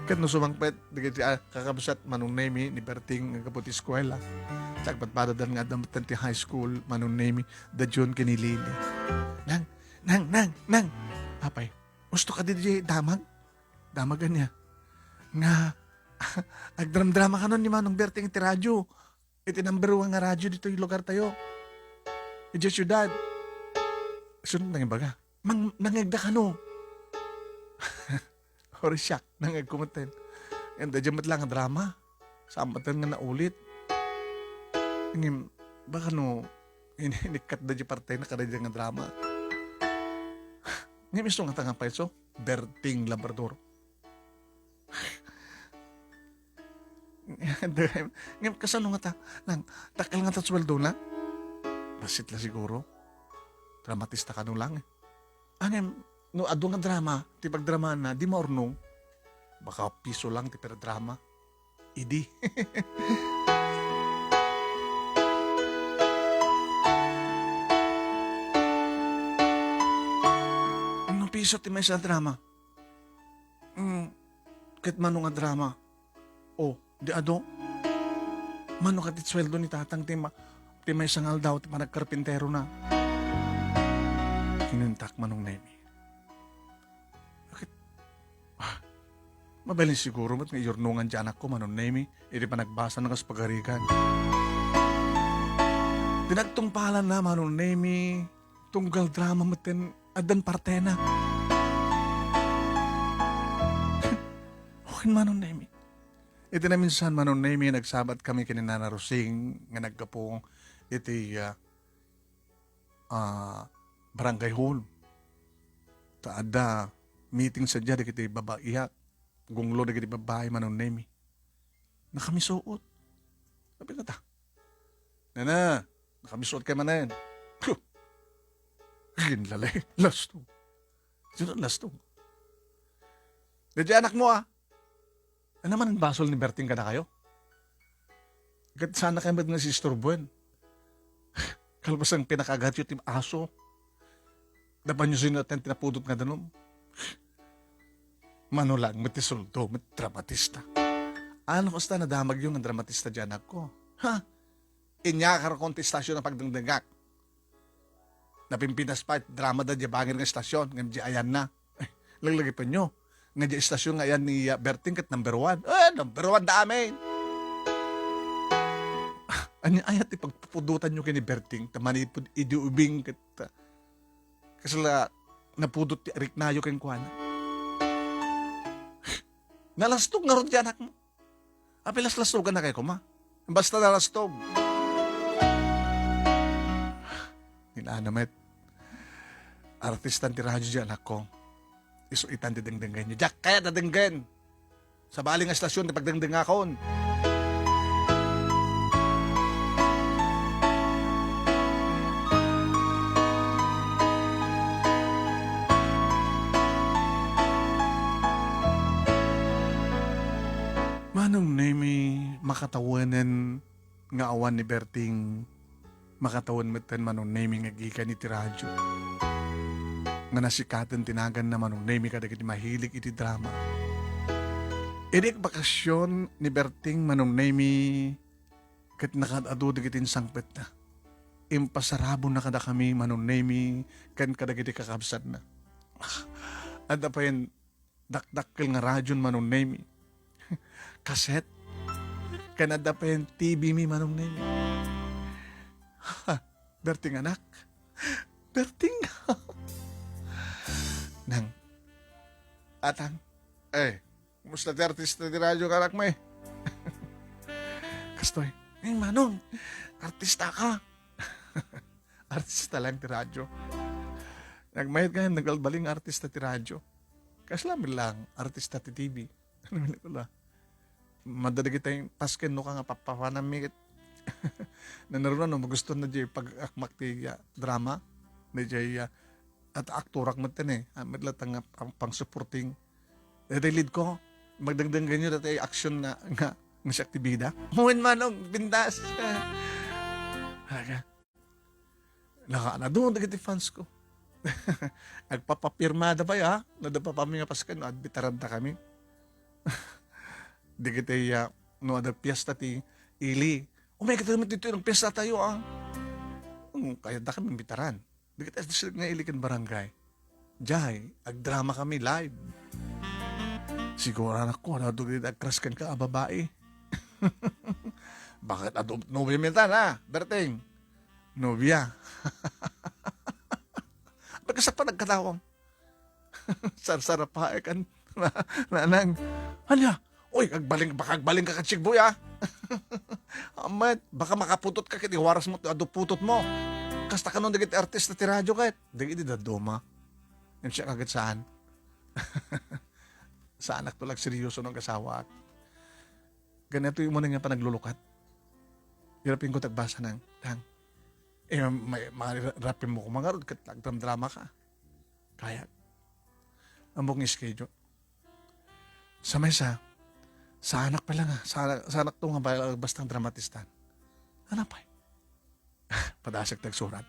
Ket no sumangpet dagiti, ah, kakabsat, Manong Nemi, ni Berting, nga gapu ti eskuela. Sagpadpadadan nga adda met ti high school, Manong Nemi, da Jun ken ni Lily. Nang, nang, nang, nang! Apay, husto kadi diay damag? Damag ania? Nga, agdramdrama kanon ni Manong Berting iti radyo. Iti number one nga radyo ditoy lugartayo. Idiay siudad. Isu met nangibaga, "Mang-, nangngegda kano?" Uray siak, nangngegko metten. Ngem daydiay met la nga drama. Saan metten nga naulit. Ngem, baka no, ini-, inikkatda diay partena kadaydiay nga drama. Ngem isu ngata nga payso, Berting Labrador. Ngem kasano ngata? Nang, dakkel ngata sueldona? Bassit la siguro. Dramatista kano lang, eh. Ngem, no adu nga drama ti pagdramana, di maurnong. Baka piso lang ti per drama. Idi. No piso ti maysa a drama. Mm, ket mano nga drama? O, di adu? Mano kadi sueldo ni tatang ti ma-, ti maysa nga aldaw ti panagkarpinterona. Kinuntak Manong Nemi. Bakit? Ah, mabalin siguro met nga iyurnongan ti anakko, Manong Nemi, iti panagbasana kas pagarigan. Ti nagtungpalanna, Manong Nemi, tunggal drama met ten addan partena. Wen, Manong Nemi. Iti naminsan, Manong Nemi, nagsabat kami ken ni Nana Rosing nga naggapu iti, ah, ah, barangay hall. Ta adda meeting sadiay dagiti babaiak, gunglo dagiti babbai, Manong Nemi. Nakamisuot. Sabi kata, "Nana, nakamisuot kay manen." Huh! Ginlalay, lastog. Sino lastog? Daydiay anakmo, ah. Ania man basol ni Berting kadakayo? Ket saan na kayo met nga sistorbuen? Kalpasan pinakagatyo ti aso. Napanyo sino ti napudot nga danum? Mano lang met ti sueldo, met dramatista. Ano kasta nadamagyo nga dramatista ti anakko? Ha? Inyakar kon ti istasyon a pagdengdengak. Napimpinas pay ti drama da diay bangir nga istasyon ngem diay ayanna. Eh, laglagipenyo nga diay istasyon nga ayan ni, ah, Berting ket number one. Ah, number one da amin. Ah, ania aya ti pagpupudotanyo ken ni Berting ta manipud idi ubing ket, ah, kasla napudot ti ariknayo kenkuana? Nalastog ngarud ti anakmo. Apay laslastogan na kay koma? Basta nalastog. Ni Nana met, artistan ti radyo diay anakko. Isu itan ti dengdengenyo. Diak kayat a denggen. Sabali nga istasyon ti pagdengdengakon. Manong Nemi, makatawenen nga awan ni Berting, makatawen metten Manong Nemi nga aggikan iti radyo. Nga nasikaten ti naganna Manong Nemi kadagiti mahilig iti drama. Idi agbakasyon ni Berting Manong Nemi, ket nakaad-adu dagiti insangpetna. Impasarabonna kadakami Manong Nemi ken kadagiti kakabsatna. Adda payen dakdakkel nga radyon Manong Nemi. Kaset. Ken adda payen T V mi Manong Nemi. Berting anak. Berting. Nang. Atang. Eh, kumusta ti artista ti radyo, anak mi? Kastoy. Eh, Manong, artista ka. Artista lang ti radyo. Nagmayat ngayon, nagbalbali nga artista ti radyo. Kasla mi lang, artista ti T V. Ano mi la? Madda dagiti pasken no ka nga pappapanam mi ket. Nanaruna no, magusto na diay pag-akmak ti, ah, drama. Diay, ah, at aktorak met ten eh. Ah, met la nga pang, pang supporting. Dati lead ko, magdengdenggenyo dati action nga, nga, nga siak ti bida. Wen Manong, bindas. Aga. Nakaanadon dagiti fans ko. Agpapapirmada pay, ha? No, da pa kami nga pasken, no, adbitaranta kami. Dagiti, ah, no, adda fiesta ti ili. Umay, kita met dito yung fiesta tayo, ah. Hmm, kaya da kami imbitaran. Dagiti district nga ili ken barangay. Jay, agdrama kami live. Siguro anak ko, ano, dagiti agkrasken ka, a babae. Bakit adu-, nobia mi ta, na, Berting? Nobia. Ba't ka sa pa nagkatawang? Sarsarapaek, an-, na-, nanang. Anya? Uy, agbaling, baka agbaling ka, Kachigboy, ah. Amet, baka makaputot ka, kiti waras mo, adu putot mo. Kasta kanon dagiti artista ti radyo ket. Dagiti dadduma. Em siya kaget saan. Saanak to lang seryoso no agasawaak. Ganito yung muna nga panaglulukat. Hirapin ko tagbasa ng, tang. Eh, may, may rapin mo kumangarod, kat nagdramdrama ka. Kaya, ambok nga schedule. Sa mesa, saanak pa lang, ah. Sa, saanak to nga ba-, bastang dramatistan. Ano pa? Padasag tagsurat.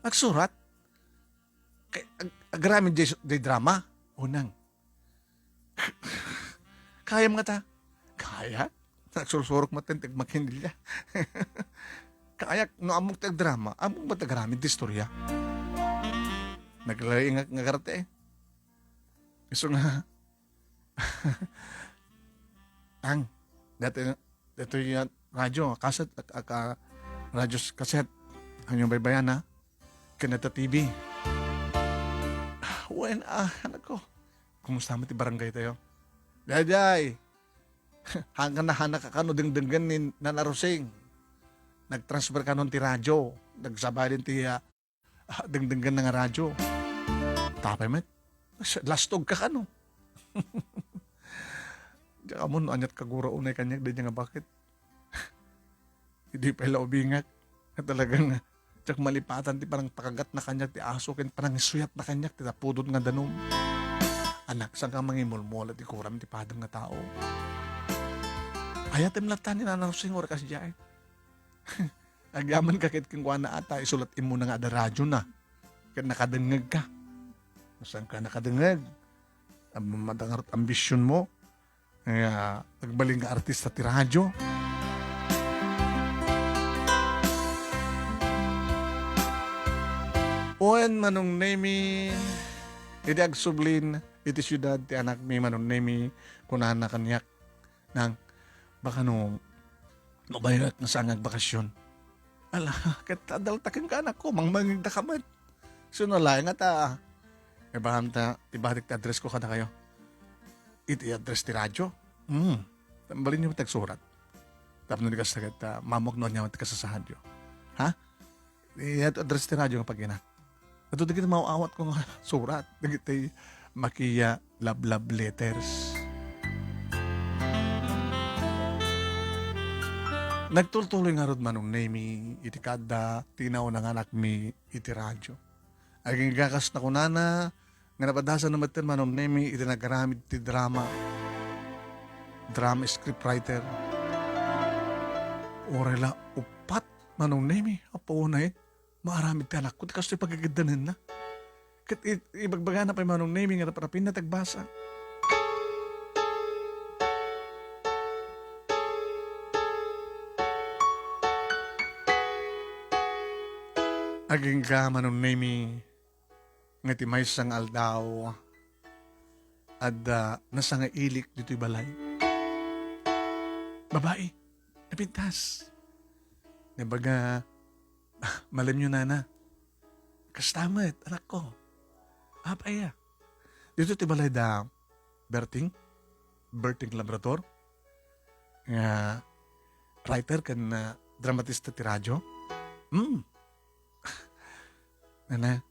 Agsurat? Kay, ag-, agramin jay, jay drama? Unang. Kayam nga ta? Kaya? Nagsursurok met ti agmakinilya. Ayak, no ammok ti agdrama, ammok met ti agraman ti istorya. Naglaing nga, nga karte. Isu nga, ang, dati, dati yung radyo, kaset, aka, radyo kaset. Ano yung baybayan, ha? Kanata T V. Wen, ah, anak ko. Kumusta mo ti barangay tayo? Dayday! Hangkan na hanak a kano dengdenggen ni Nana Rosing. Nag-transfer kanon ti radyo. Nagsabay din ti, ah, ah, dengdenggen na nga radyo. Tapay met. Lastog ka kano. Diak ammo no aniat kagura unay kaniak, di nga bakit. Idi pay la ubingak. Nga talagang, diak malipatan ti panangpakagatna kaniak ti aso ken panangisuyatna kaniak ti napudot nga danum. Anak, saan ka mangimulmula ti kuram ti padem nga tao? Ayatem latta ni Nana Rosing, ora kasdiay. Agyaman ka ket kenkuana ata, isulat immuna nga adda radiona. Ket nakadengngeg ka. Saan ka nakadengngeg? Am-, madangarot ambision mo. Nga agbalin nga artista ti radyo. Wen, Manong Nemi, idi agsublin iti siudad ti anakmi, Manong Nemi, kunana kaniak, Nang, baka no, mabayrak nga saan nga agbakasyon. Ala, ket adalta kenka, anakko, mangmangegda ka met. Sino laeng nga ta, ibaam ta, ibatik ti address ko kadakayo. Iti address ti radyo? Hmm. Tambalin niyo ti agsurat. Tapno di kasta ket, ah, mamok no anya ti kasasaadyo. Ha? Iti address ti radyo nga pagina. Ito dagiti maaw-awat ko nga surat. Dagiti makiya love, love letters. Nagtultuloy ngarud, Manong Nemi, iti kaadda ti nauna nga anakmi iti radyo. Agingga kas nakunana, nga napadasan na metten, Manong Nemi, iti nagaramid ti drama. Drama script writer. Uray la uppat, Manong Nemi, apo unay, maaramid ti anakko, ti kastoy pagigiddanenna. Ket i-, ibagbagana pay, Manong Nemi, nga raprapinna ti agbasa. Agingga, Manong Nemi, nga iti maysa nga aldaw, adda nasangailik ditoy balay. Babai, napintas. Nabaga, "Ah, malemyo, nana." "Kasta met, anakko." "Apay a?" "Dito ti balay da Berting, Berting Labrador, nga writer ken, ah, dramatista ti radyo." "Hmm." "Nana,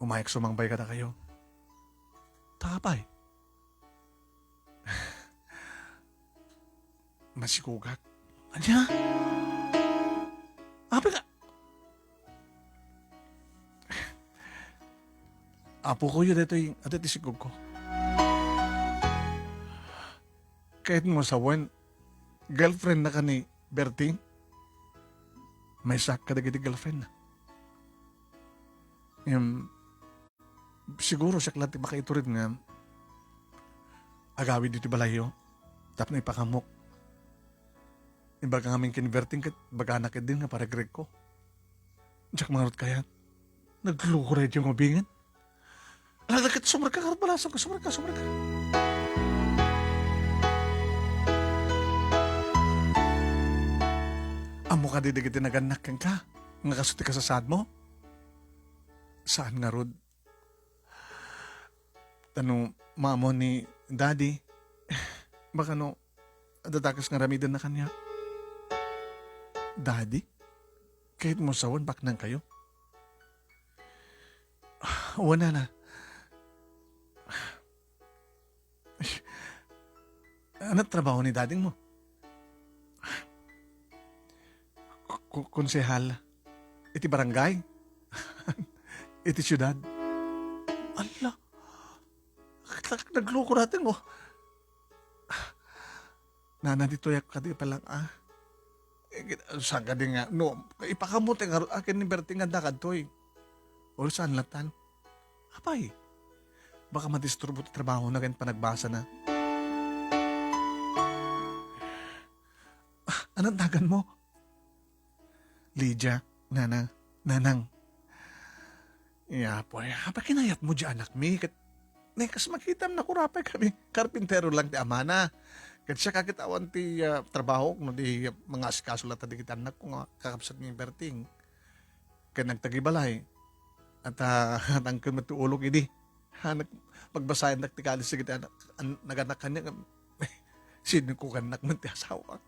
umayak sumangbay kadakayo." "Ta apay?" "Masikogak." "Ania? Apay nga?" "Apokoyo daytoy, adda ti sikogko." Kayatmo sawen, girlfriend na ka ni Berting? Maysa kadagiti girlfriend na. Em, siguro siak la ti makaitured nga agawid iti balayyo tapno ipakamok. Ibaga ngamin ken Berting ket ibagana ketdin nga paregregko. Diak mangarud kayat. Nagloko daytoy nga ubingen. Ala, ket sumarka, ngarud balasangko, sumarka, sumarka. Ammo kadi dagiti nagannak kenka nga kastoy ti kasasaadmo? Saan ngarud. Ta no maammo ni Daddy, baka no, adda dakes nga aramidenna kaniak. Daddy? Kayatmo sawen, baknangkayo? Wen, nana. Ania ti trabaho ni daddymo? Ko-, konsehal iti barangay? Iti siudad? Ala, nag-, nagloko natin, oh. Nana, ditoyak kadi palang, ah. Eh, saan kadi nga, no, ipakammo ti ngarud, akin ni Berting nga adda kadtoy. Ol, saan latan? Apay, baka madisturbo ti trabahona ken panagbasana. Ah, anong dagan mo? Lydia, Nanang, Nanang. Ya, Apo, eh, apay kinayatmo diay anakmi, ket, ne, kas makitam, nakurapay kami. Karpintero lang ti amana. Ket siak ket awan ti, ah, trabaho, no di mangasikaso latta dagiti annakko nga kakabsat ni Berting. Ket nagtagibalay. At, ah, tangken met ti ulok idi. Ha, nag-, pagbasaennak ti kalis dagiti anak, an-, naganak kaniak, sino ko kannak man ti asawa.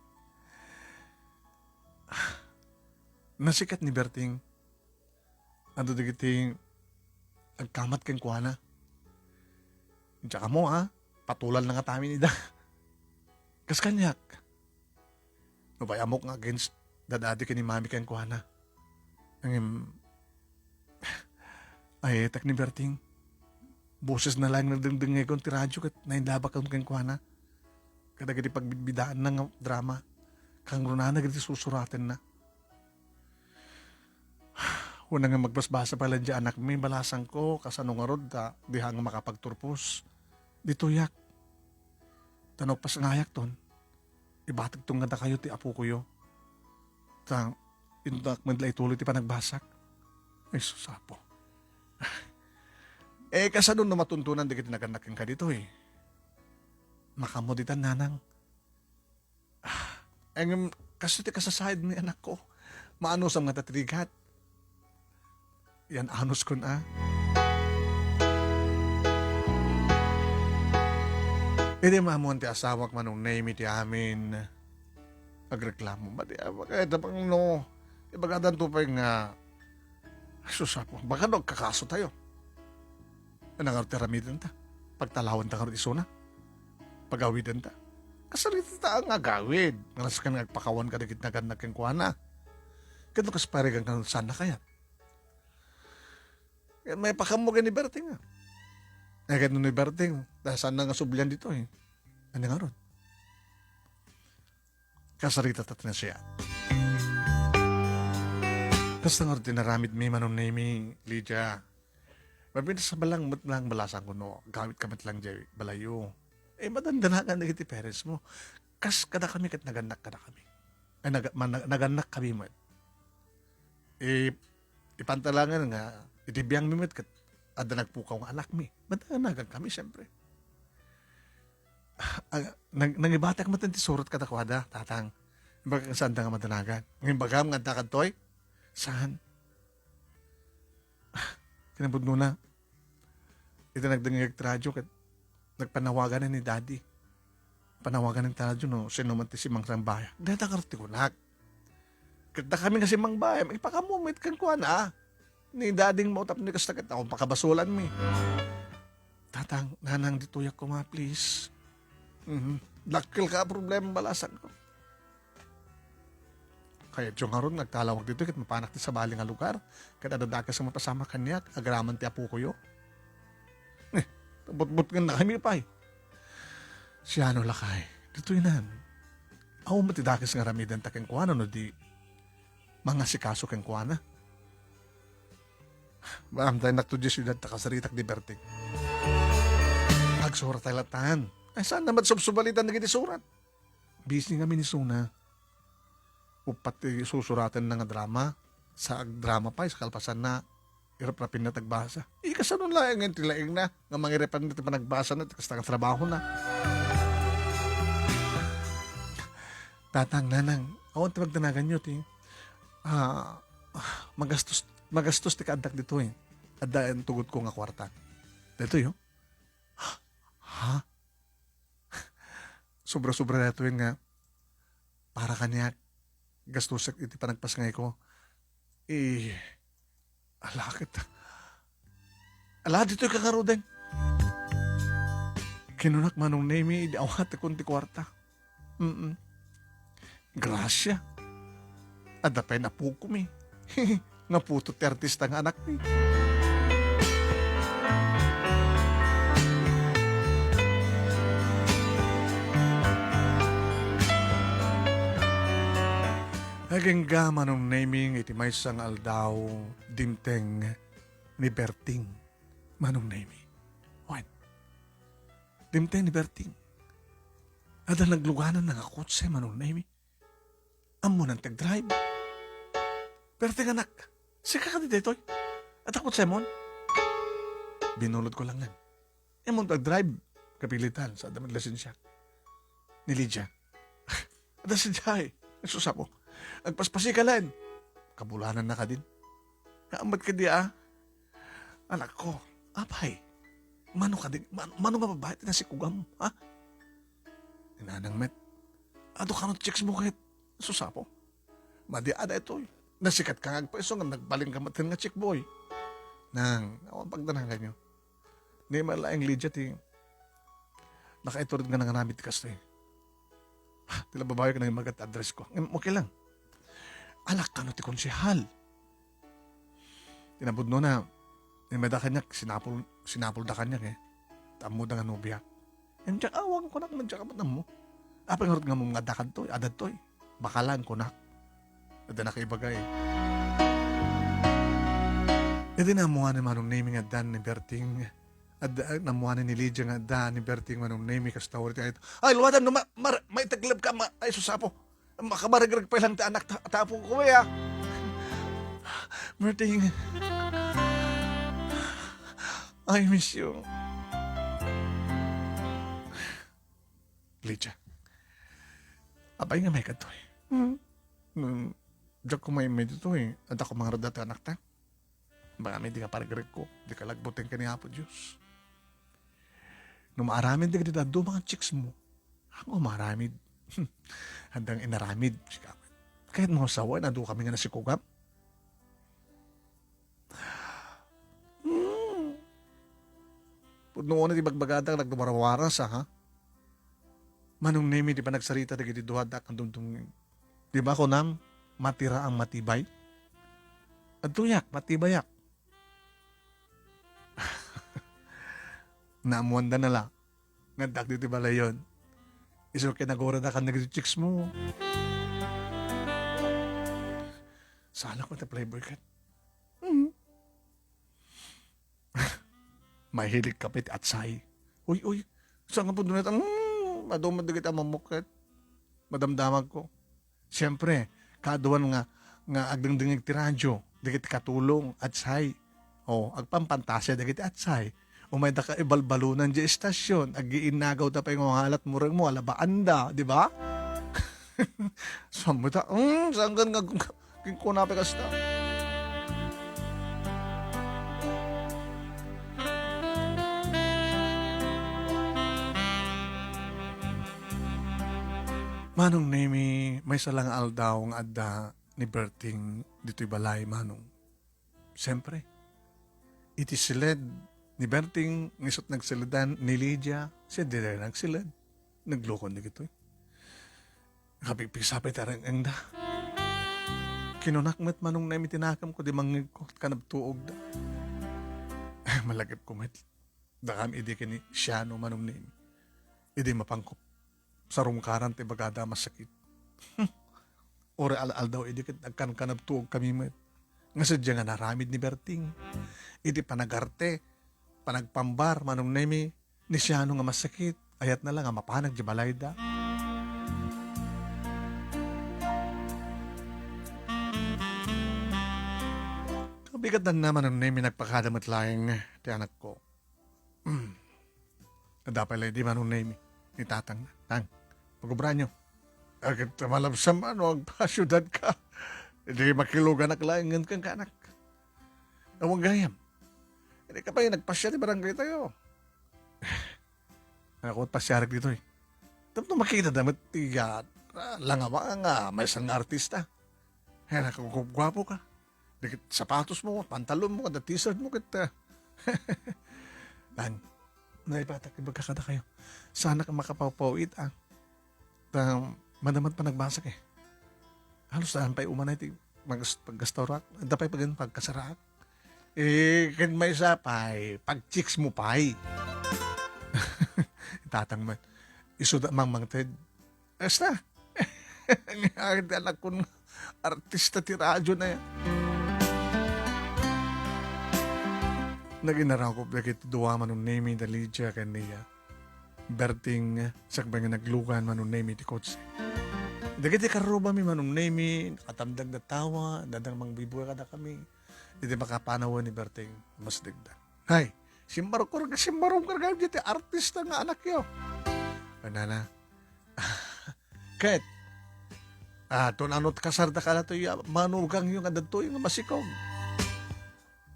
Nasikat ni Berting, adu dagiti agkamat kenkuana. Diak ammo, a, patulan na ngatamin ida. Kas kaniak, no pay ammok nga against da Daddy ken ni Mami kenkuana. Ngem, ay, tak ni Berting. Bosesna laeng nadengdengngekon ti radio ket nailabakon kenkuana. Kadagiti pagbidbidaanna nga drama, kangrunana dagiti sursuratenna. Wen nga magbasbasa pay laeng diay anakmi, balasangko, kasano ngarud ta diak nga makapagturpos. Ditoyak. Ta no agpasngayakton, ibatikton kadakayo ti apokoyo. Ta, intonak met la ituloy ti panagbasak. Ay, sus, Apo. Eh, kasano no matuntunan dagiti nagannak kenka ditoy? Makaammo ditan, Nanang. Ah, ngem, kastoy ti kasasaadmi, anakko. Maanusam ngata ti rigat. Yan anuskon, a. Idi maammuan ti asawak, Manong Nemy, ti amin, agreklamo. Madi, a, kayat a pang no, ibagadanto pay nga, sus, Apo, baka no, agkakasotayo. Ania ngarud ti aramidenta? Pagtalawenta ngarud isuna? Pagawidenta? Kasaritata nga agawid. Nga nasken nga agpakawan kadagiti nagannak kenkuana. Ket no kas parigan kan saanna kayat? Ket maipakammo ken ni Berting, a. Eh, ket no ni Berting, ta saanna nga sublian ditoy. Ania ngarud? Kasaritata ti nasayaat. Kasta ngarud ti naramidmi, Manong Nemy, Lydia. Mapintas a balang met lang, balasangko no agawidka met lang diay balayyo. Eh, madandanagan dagiti parents mo. Kas kadakami ket nagannak kadakami. Ay, naga-, man-, nagannak kami met. Eh, ipanta laengen nga, iti biangmi met ket adda nagpukaw nga anakmi. Madandanagan kami, siempre. Ah, nang-, nangibatek met ti surat kadakuada, Tatang. Imbagak nga saanda nga madanagan. Ngem ibagam nga adda kadtoy? Saan? Ah, kinapudnona, iti nagdengngeg ti radio ket nagpanawagan ni Daddy. Panawagan ti radio no sino man ti simmangsambaya. Dayta ngarud ti kunak. Ket dakami nga simmangbaya, ipakammo met kenkuana, a. Ni Daddy mo tapno kasta ket awan pakabasolanmi. Tatang, Nanang, ditoyak koma, please. Mhm. Dakkel ka a problema, balasangko. Kayatyo ngarud nga agtalawag ditoy ket mapanak ti sabali nga lugar, ket adda dakes nga mapasamak kaniak, agraman ti apokoyo. Eh, butbutngennakami pay. Siano, lakay, ditoy nan. Awan met ti dakes nga aramidenta kenkuana no di mangasikaso kenkuana. Maamtaennak to diay siudad ta kasaritak ni Berting. Agsuratay latan. Ay, saanna met subsubalitan dagiti surat? Busy ngamin isuna. Uppat ti susuratenna nga drama. Sa agdrama pay, sa kalpasanna, iraprapinna ti agbasa. Ikasano laengen ti laingna nga mangirepan ti panagbasana ti kasta nga trabahona? Tatang, Nanang, awan ti pagdanaganyo ti, ah, magastos, magastos ti kaaddak ditoy. Adda intugotko nga kuarta. Ditoy, oh. Ha? Sobra-sobra daytoyen nga para kaniak, gastosek iti panagpasngayko. Eh, ala ket. Ala, ditoyka ngaruden. Kinunak, Manong Nemy, idi awatekon ti kuarta. Mm. Grasia. Adda pay napukomi. Naputo ti artista nga anakmi. Agingga, Manong Nemy, nga iti maysa nga aldaw, dimteng ni Berting, Manong Nemy. Wen, dimteng ni Berting. Adda naglugananna nga kotse, Manong Nemy. Ammonan ti agdrive. Berting, anak, sika kadi daytoy? Adda kotsemon? Binulod ko lang ngan. Immon agdrive, kapilitan, sa dami lisensia. Ni Lydia. Adda sadiay. Ay, sus, Apo. Agpaspasika laeng. Kabulananna kadin. Nga amat kadi, a? Anak ko, apay. Mano kadi, mano, mano nga babae ti nasikugam, ha? Ni Nanang met. Adu kano chicks mo ket. Sus, Apo. Madi a daytoy. Nasikat ka nga agpaiso nga nagbalin ka met nga chick boy. Nang, awan pagdanaganyo. Ni man laeng Lydia ti nakaitured nga nangaramid ti kastoy. Ti la babayo ket nangimbaga ti address ko. Ngem okay lang. Anak kano ti konsehal. Ti napudnona, immay da kaniak, sinapul, sinapulda kaniak, eh. Ta ammoda nga nobia. Ngem diak awan kunak, ngem diak ammo. Apay ngarud nga ammom nga adda kadtoy, adda daytoy. Bakalan kunak. Adda nakaibagay. Idi naammoan ni Manong Nemi nga adda ni Berting, adda, naammoan ni Lydia nga adda ni Berting, Manong Nemi, kasta uri ti ay, ay, luwadan, no, ma-, mar-, maitegleb ka, ma-, ay, sus, Apo. Makabarigreg pay lang ti anak ta, ta apo ko, ya. Berting, I miss you. Lydia, apay nga may kadtoy? Hmm? Hmm, diak ko may, may ditoy. Adda ko mangarada ti anak ta. Baka may di nga paragregko, di ka lagbuteng ken ni Apo Dios. No maaramid dagiti dadduma nga chicks mo, ako maaramid. Haddang inaramid, sika. Kahit mga sawa, nadu kami nga nasikugam. Hmm. Pudno na ti bagbagada, nagdumarawara sa, ha? Manong Nemi, di ba nagsarita dagiti duha, dak, ang dumdum-, di ba, kunam, matira ang matibay? Adtoyak, matibayak. Naammuanda na la. Nga addak ditoy balayon. Isu ket naguradakan dagiti chicks mo. Salak mo ti playboy ket. Hmm. Mahilig ka pay ti atsay. Uy, uy. Saan nga pudno neta? Hmm, madumad dagiti amamok ket. Madamdamag ko. Siyempre, kaaduan nga, nga agdengdengngeg ti radyo, dagiti katulong, atsay. O, agpampantasia dagiti atsay. Umayda ka ibalbalunan di estasyon, agiinnagaw ta pay nga alat mureng mo, alabaanda, di ba? Sammo ta, mm, sanggan nga, kinkuna pay kasta. Manong Nemi, maysa la nga aldaw nga adda ni Berting ditoy balay, Manong. Siyempre, iti siled ni Berting, nga isut' nagsilidan ni Lydia, siyempre, dida nagsiled. Naglukon dagitoy. Nakapigpigsa pay ti areng-engda. Kinunak met, Manong Nemi, ti nakemko, di mangngegko, kanabtuogda. Malagipko met. Dakami idi ken ni Siano, Manong Nemi. Idi mapanko sarungkaran ti bagada a masakit. Uray al-aldaw idi ket agkankanabtuogkami met. Nga sadja nga naramid ni Berting. Iti panagarte, panagpambar, Manong Nemi, ni Siano nga masakit, ayatna la nga mapanak di balayda. Kabigatanna, Manong Nemi, nagpakada met laeng ti anakko. Hmm. Adda pay la idi, Manong Nemi, ni tatang. Tang, pagubraanyo. Agit malabsan man no agpasiudad ka. Idi makiluganak laeng kenka, anak. Awan gayam. Idi ka pay nagpasiar ti barangay tayo. Ako, pasiarek ditoy. Tapno makita da met ti, ah, langawanga, maysa nga artista. Ay, nakagugwapo ka. Dagiti sapatos mo, pantalon mo, kada t-shirt mo, ket, ah, tan, naipatak, ibaga kadakayo. Saanak a makapawpawit, ah. Ta, madamag panagbasak, eh. Halos saan pay umanay ti magas-, paggasturak. Adda pay pagan pagkasaraak. Eh, ken maysa pay, pag-chicks mo pay. Tatang man. Isuda mang mangted. Asta. Nga ti anakon nga artista ti radyo na yan. Naginarakop dagiti dua, Manong Nemi, da Lydia ken ni Berting, sakbay nga naglugan, Manong Nemi, ti kotse. Dagiti karrubami, Manong Nemi, nakatamdagda tawa, dadang mangbibuya kadakami. Iti makapanawen ni Berting, masdegda. Hay, simmarukor, simmarukor nga diti artista nga anakyo. Kunana, ket, ah, tun-anot kasarda ka na to ya, manugangyo nga dadtoy nga masikog.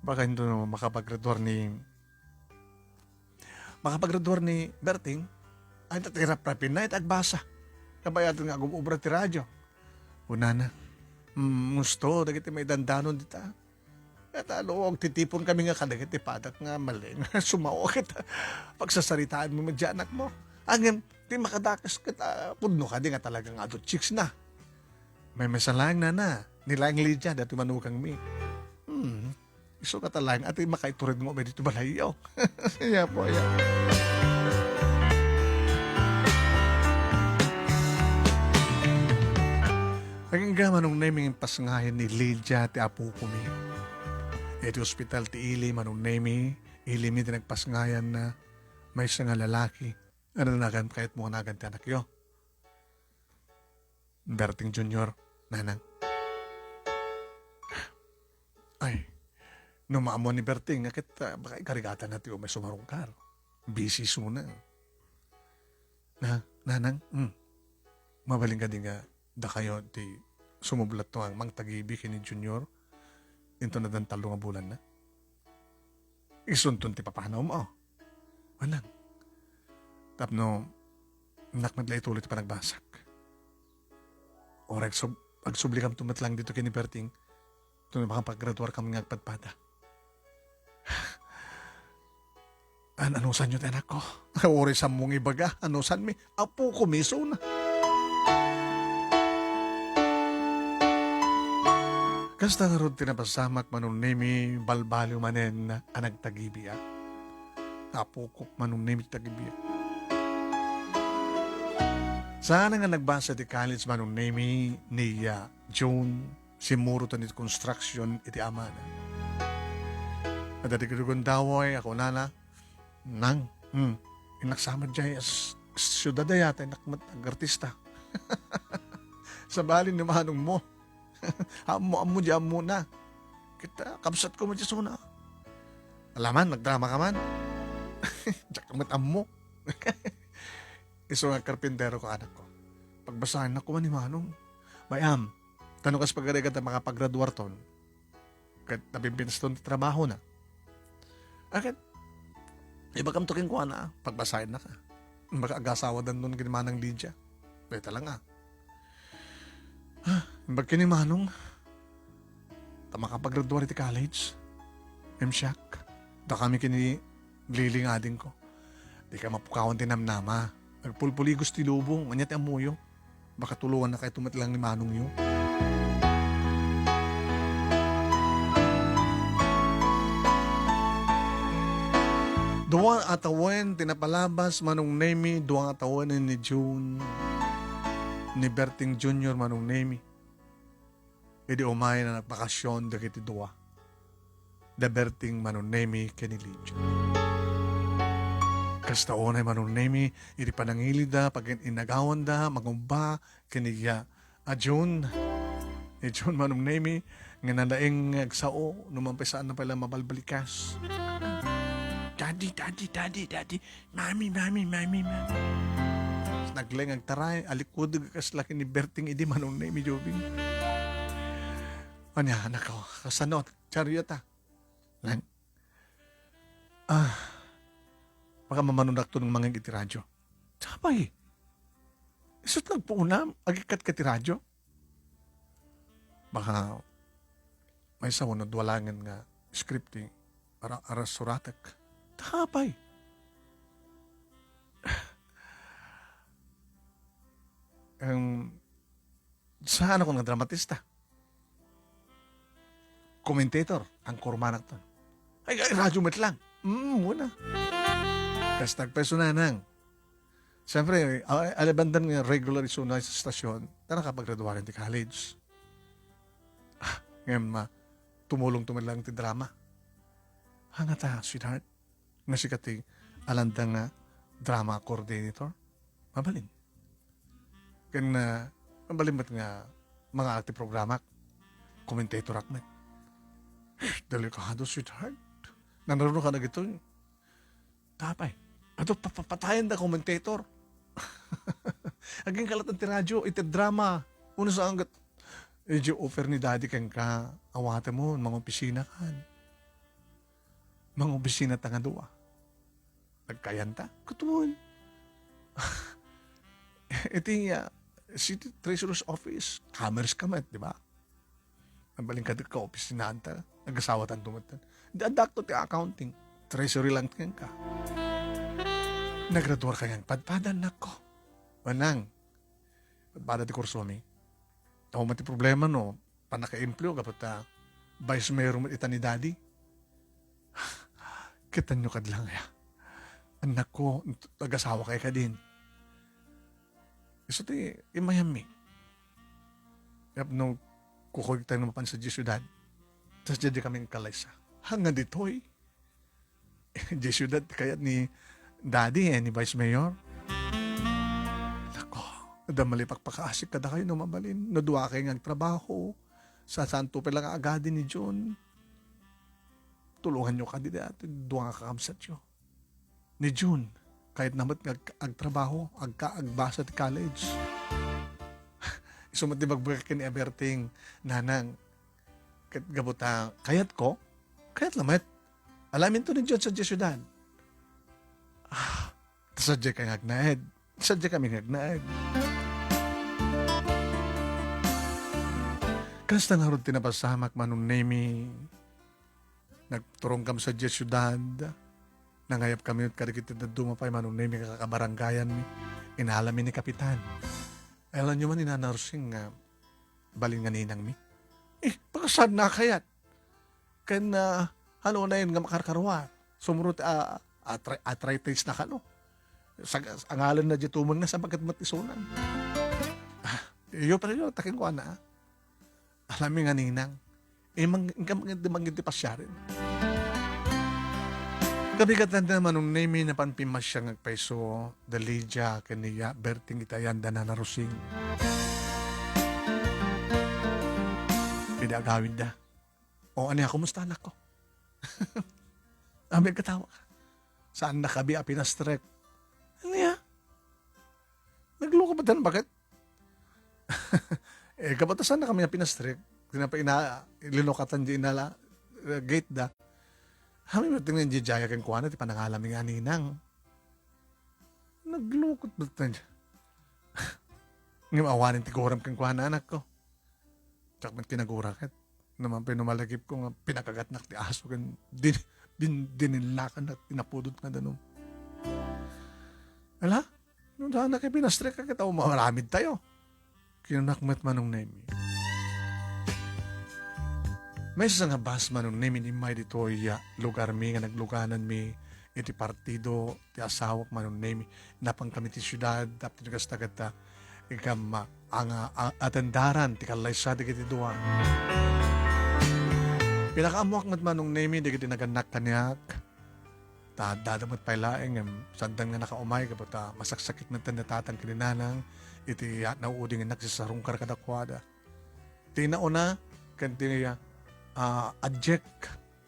Baka ito no, makapagretuar ni Makapagretuar ni Berting, ay, ita ti raprapinna ita agbasa. Kabayatan nga agub-ubra ti radio. Kunana, "Mm, gusto, dagiti maidandanon dita. Ket, ano, agtitipon kami nga kadagiti padak nga mali nga sumao ket pagsasaritaan mo met diay anakmo. Ngem, ti makadakes ket, ah, pudno kadi nga talaga nga adu chicks na." May masalaeng nana, ni laeng Lydia, dati manukangmi. Hmm. Isu kata laeng, ati makaitured nga umay dito balayyo. Aya po, aya. Agingga Manong Nemi, pasngayan ni Lydia ti apokomi. Iti ospital ti ili, Manong Nemi, ilimi ti nagpasngayan na maysa nga lalaki. Ano nagan, kayat mo nagan ti anakyo? Berting Junior, nanang. Ay, no maammo ni Berting, nga ket, ah, baka ikarigatan na ti umay sumarungkar. Busy suna. Na, nanang, hmm. Mabalin kadi nga dakayo ti sumublat to nga mangtagibi ken ni Junior? Into nadan tallo nga bulan na. Isunton ti papanawmo. Manang. Tapno, innak met la ituloy ti panagbasak. Uray agsub-, agsublikam to met lang dito ken ni Berting, tapno makapagraduarkam nga agpadpada. An-, anusanyo ti anakko? Uray sammo nga ibaga, anusanmi? Apokomi isuna. Kasta ngarud ti napasamak, Manong Nemi, balbaliw manen a nagtagibiak. Apokok, Manong Nemi, tagibiak. Saan nga nagbasa ti college, Manong Nemi, ni, ah, June, simmurot iti construction iti amana. Adda ti gundaway a kunana, "Nang, hmm, innak sa met diay s-, s-, siudad aya, ta innak met agartista." Sabali ni manongmo. Ammo, ammo diay ammona. Ket, ah, kabsatko met isuna. Alaman, nagdramaka man. Diak met ammo. Isu nga karpinteroka, anakko. Pagbasaennak koma ni Manong. Mayam, ta no kas pagarigan ta makapagraduarton, ket napimpinaston ti trabahona. Ket, ibagamto kenkuana, pagbasaennaka. Baka agasawadanton ken ni Manang Lydia. Dayta lang, ah. Ah, imbag ken ni Manong, ta makapagraduar iti college. Ngem siak, dakami ken ni Lily nga adingko. Dika mapukawan ti namnama. Agpulpuligos ti lubong, ania ti ammoyo? Baka tulongannakayto met lang ni manongyo. Dua a tawen ti napalabas, Manong Nemi, dua a tawen ni June, ni Berting Junior, Manong Nemi. Idi umay a nagbakasyon dagiti dua, da Berting, Manong Nemi ken ni Lydia. Kasta unay, Manong Nemi, iti panangilida, pagin-inagawanda, mangubba, ken ni, ah, a June. Ni June, Manong Nemi, nga nalaing nga agsao, no man pay saanna pay la mabalbalikas. "Daddy, daddy, daddy, daddy. Mami, mami, mami, mami." Naglaing agtaray, alikudeg kasla ken ni Berting idi, Manong Nemi, Jubing. Ania, anakko, kasano? Chariot, ah. Lan-, ah, baka mamanonakto nga mangeg iti radyo. Apay, isut' nagpuonam, agikkat ka ti radyo? Baka maysa wenno dua laengen nga script ti ara-, ara suratek. Apay. Em, Saanakon nga dramatista. Commentator, anchorman-akton. Ay, ay, radyo met lang. Mm, muna. Kasta agpayso, nanang. Siyempre, a-, alabandan nga regular isuna sa stasyon, ta nakapagraduaren ti college. Ah, ngem, ah, tumulongto met lang ti drama. Ania ngata, sweetheart? Nga sika ti alanda nga drama coordinator? Mabalin. Ken, ah, Mabalin met nga mangngeg ti programak. Commentator ak met. Delikado, sweetheart. Nangruna ka dagitoy. Apay, adu, papapatayen da commentator. Agingga latta ti radio, iti drama. Uno sa anggat. Idiay offer ni Daddy kenka, awatem mo, mangopisina kan. Mangopisina ta nga dua. Nagkayanta? Kutuon. Iti, ah, City Treasurer's Office, commerce ka met, di ba? Mabalin ka, di ka opisinaanta. Nagasawatanto met. Di, adakto ti accounting. Treasury lang kenka. Nagraduar ka ngan padpada, anak ko. Manang, padpada ti kursomi. Awan met ti problema no pannakaempleo gapu ta vice mayor met ita ni Daddy. Kitanyo kad lang, ya. Anak ko, nagasawa kay kadin. Isu ti imayammi. Tapno kukuy tayo mapan sa Dios siudad. Tas diay kami kalaysa. Hanggang ditoy. Diay siudad ti kayat ni Daddy, eh, ni Vice Mayor. Nako, adda malipakpakaasik kadakayo no mabalin. No dua kayo nga agtrabaho, sa santo pala nga agadi ni June. Tulungan nyo kadi dati, dua nga kakamsat yo. Ni June, kayatna met nga ag-, agtrabaho, agka-, agbasa ti college. Isu met ti bagbagak ken ni Aberting, Nanang, ket gapu ta kayatko, kayat lamet. Alaminto ni June sa diay siudad. Ah, ta sadiay kay nga agnaed. Sadiay kami nga agnaed. Kasta ngarud ti napasamak, Manong Nemi. Nagturongkam sa diay siudad. Nangayabkami kadagiti dadduma pay, Manong Nemi, nga kakabarangayanmi. Inalami ni Kapitan. Alanyo man ni Nana Rosing nga balin nga ninangmi. Eh, pakasar na kayat. Ken, ah, ano na yun nga makarkarwa? Sumurot, ah, atra-, arthritis na kano. Sa, angalan na di tumang na sa bagat matisonan. Ah, iyo pa rin yun, takin ko, ana, ah. Alami nga ninang. Eh, mang-, ingka mang-, di manggin ti pasyaren. Kabigatan da Manong Nemi napan pimmasyang agpayso da Lydia ken ni Berting iti ayan da Nana Rosing. Idi agawid da. O, ania, kumusta, anak ko? Amin katawa. Saan na kabi a pinastrek? Ania? Nagluko pa dan, bakit? Eh, kabatasan na kami a pinastrek. Tinapa ina, linukatan di inala, eh, gate da. Kami mo tingnan di jaya ken kuana, ti panangalam ni nga ninang. Naglukot ba tayo? Ngem awanen ti guram ken kuana, anak ko. Diak met kinagura ket. Naman pa no malagip ko nga pinakagatnak ti aso ken din-, din-, dinillakan na tinapudot nga danum. Ala? No, daan na kay pinastrek ka, kita umaramid tayo. Kinunak met Manong Nemi. Maysa nga bus, Manong Nemi, ni immay ditoy, ah, lugar mi nga naglugananmi iti partido ti asawak, Manong Nemi. Napan kami ti siudad, tapno kasta ket, ah, ikam, ah, anga, a-, atendaran ti kallaysa dagiti dua. Pinakaammoak met, Manong Nemi, dagiti nagannak kaniak. Ta adda met pay laeng, em, saan nga nakaumay, gapu ta masaksakit met ti tatang ken ni nanang, iti, ah, nauudingennak ti sarungkar kadakuada. Ti nauna, ken ti, ah, adjek,